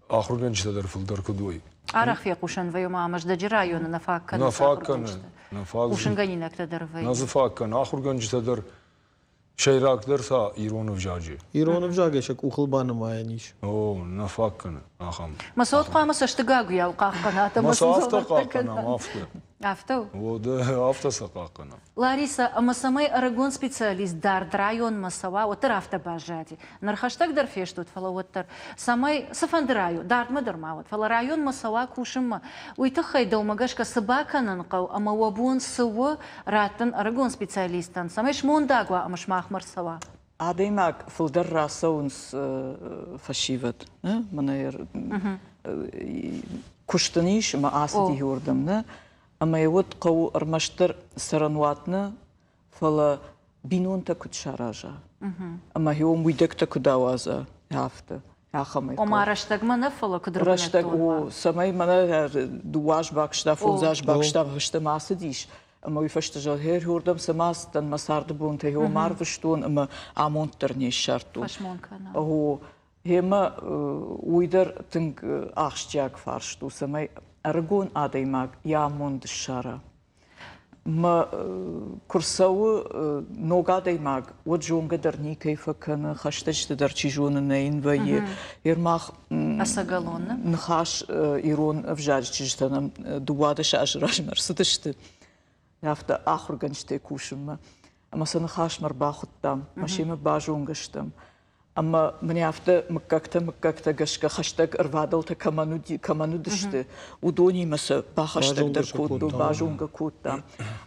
ахуыргӕнджытӕ дӕр фылдӕр куыд уой. Арӕх фехъусӕн вӕййы, ма Мӕздӕджы районы нӕ фаг кӕны нӕ фаг кӕны, нӕ фаг. Хъусынгӕнинӕгтӕ дӕр вӕййы. Нӕ дзы фаг кӕны. Ахуыргӕнджытӕ дӕр сӕйрагдӕр та ирон ӕвзаджы. Ирон ӕвзагӕй сӕ къухыл банымайӕн ис. О, нӕ фаг кӕны ахӕм. Мӕ цот хъуамӕ цӕстыгагуыйау хъахъхъӕнат ӕмӕ Мӕ сӕ афтӕ хъахъхъӕнӕм, афтӕ. Афтӕ у? О, афтӕ сӕ хъахъхъӕнӕм. Ларисӕ, ӕмӕ цӕмӕй ӕрыгон специалист дард районмӕ цӕуа, уӕддӕр афтӕ баззади. Ныр хӕстӕгдӕр фестут, фӕлӕ уӕддӕр, цӕмӕй цыфӕнды район, дардмӕ дӕр ма уӕд, фӕлӕ районмӕ цӕуа кусынмӕ, уый тыххӕй дӕумӕ гӕсгӕ цы бакӕнын хъӕуы ӕмӕ уӕ бон цы у раттын ӕрыгон специалисттӕн, цӕмӕй смондаг уа ӕмӕ сымахмӕ рцӕуа? Адӕймаг фылдӕр рацӕуынц фӕсивӕд. Мӕнӕ куыст ын ис ӕмӕ ацыди иуырдӕм, нӕ? Ӕмӕ йӕ уӕд хъӕуы ӕрмӕстдӕр цӕрӕнуат нӕ, фӕлӕ бинонтӕ куыд сараза ӕмӕ уым уидӕгтӕ куыд ауадза, афтӕ. Ахӕмӕй. Ома рӕстӕгмӕ нӕ, фӕлӕ куыд Рӕстӕг у, цӕмӕй мӕнӕ дыууӕ аз бакуыста, фондз аз бакуыста, фӕстӕмӕ ацыдис, ӕмӕ уый фӕстӕ зӕгъы, гъер уырдӕм цӕмӕ ацыдтӕн, мӕ царды бонтӕ йӕм арвыстон ӕмӕ амонд дӕр не ссардтон. Фӕсмон кӕна. О, Гъемӕ уый дӕр тынг ахсджиаг фарст у, цӕмӕй ӕрыгон адӕймаг йӕ амонд ссара. Мӕ куы рцӕуы ног адӕймаг, уӕд зонгӕ дӕр никӕй фӕкӕны, хӕстӕджыты дӕр чи зоны, нӕ йын вӕййы. Ермах Ӕцӕгӕлон ныхас ирон ӕвзаджы чызджытӕ нӕм 12 азы размӕ ӕрцыдысты. Афтӕ ахуыргӕнджытӕй кусынмӕ. Ӕмӕ сӕ ныхасмӕ ӕрбахуыдтам, мӕ семӕ базонгӕ стӕм. Ӕмӕ мын афтӕ мыггӕгтӕ-мыггӕгтӕ гӕсгӕ хӕстӕг ӕрвадӕлтӕ кӕмӕн уыди, кӕмӕн уыдысты, уыдонимӕ сӕ бахӕстӕгдӕр кодтон, базонгӕ кодтам.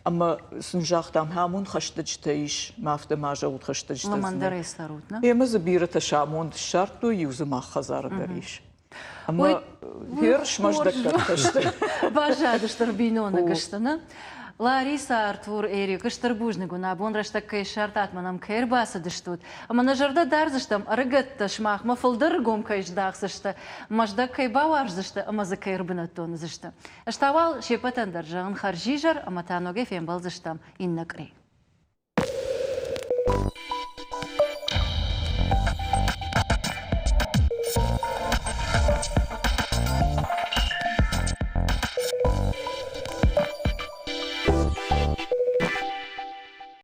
Ӕмӕ сын загътам, амонд хӕстӕджытӕ ис, мӕ афтӕ ма зӕгъут хӕстӕджытӕ. Лымӕндӕрӕй цӕрут, нӕ? Ӕмӕ дзы бирӕтӕ сӕ амонд ссардтой, иу дзы мах хӕдзары дӕр ис. Ӕмӕ ерыс мӕздӕггӕгтӕ сты. Баззадысты биноныг сты, нӕ? Лариса, Артур, Эрик, стыр бузныг уын, абон рӕстӕг кӕй ссардтат, мӕнӕм кӕй ӕрбацыдыстут. Ӕмӕ нӕ зӕрдӕ дардзыстӕм, ӕрыгӕттӕ сымахмӕ фылдӕр ргом кӕй здахдзысты, Мӕздӕг кӕй бауарздзысты ӕмӕ дзы кӕй ӕрбынӕттон уыдзысты. Ӕз та уал се ппӕтӕн дӕр зӕгъын хӕрзизӕр ӕмӕ та ногӕй фембӕлдзыстӕм иннӕ къуыри.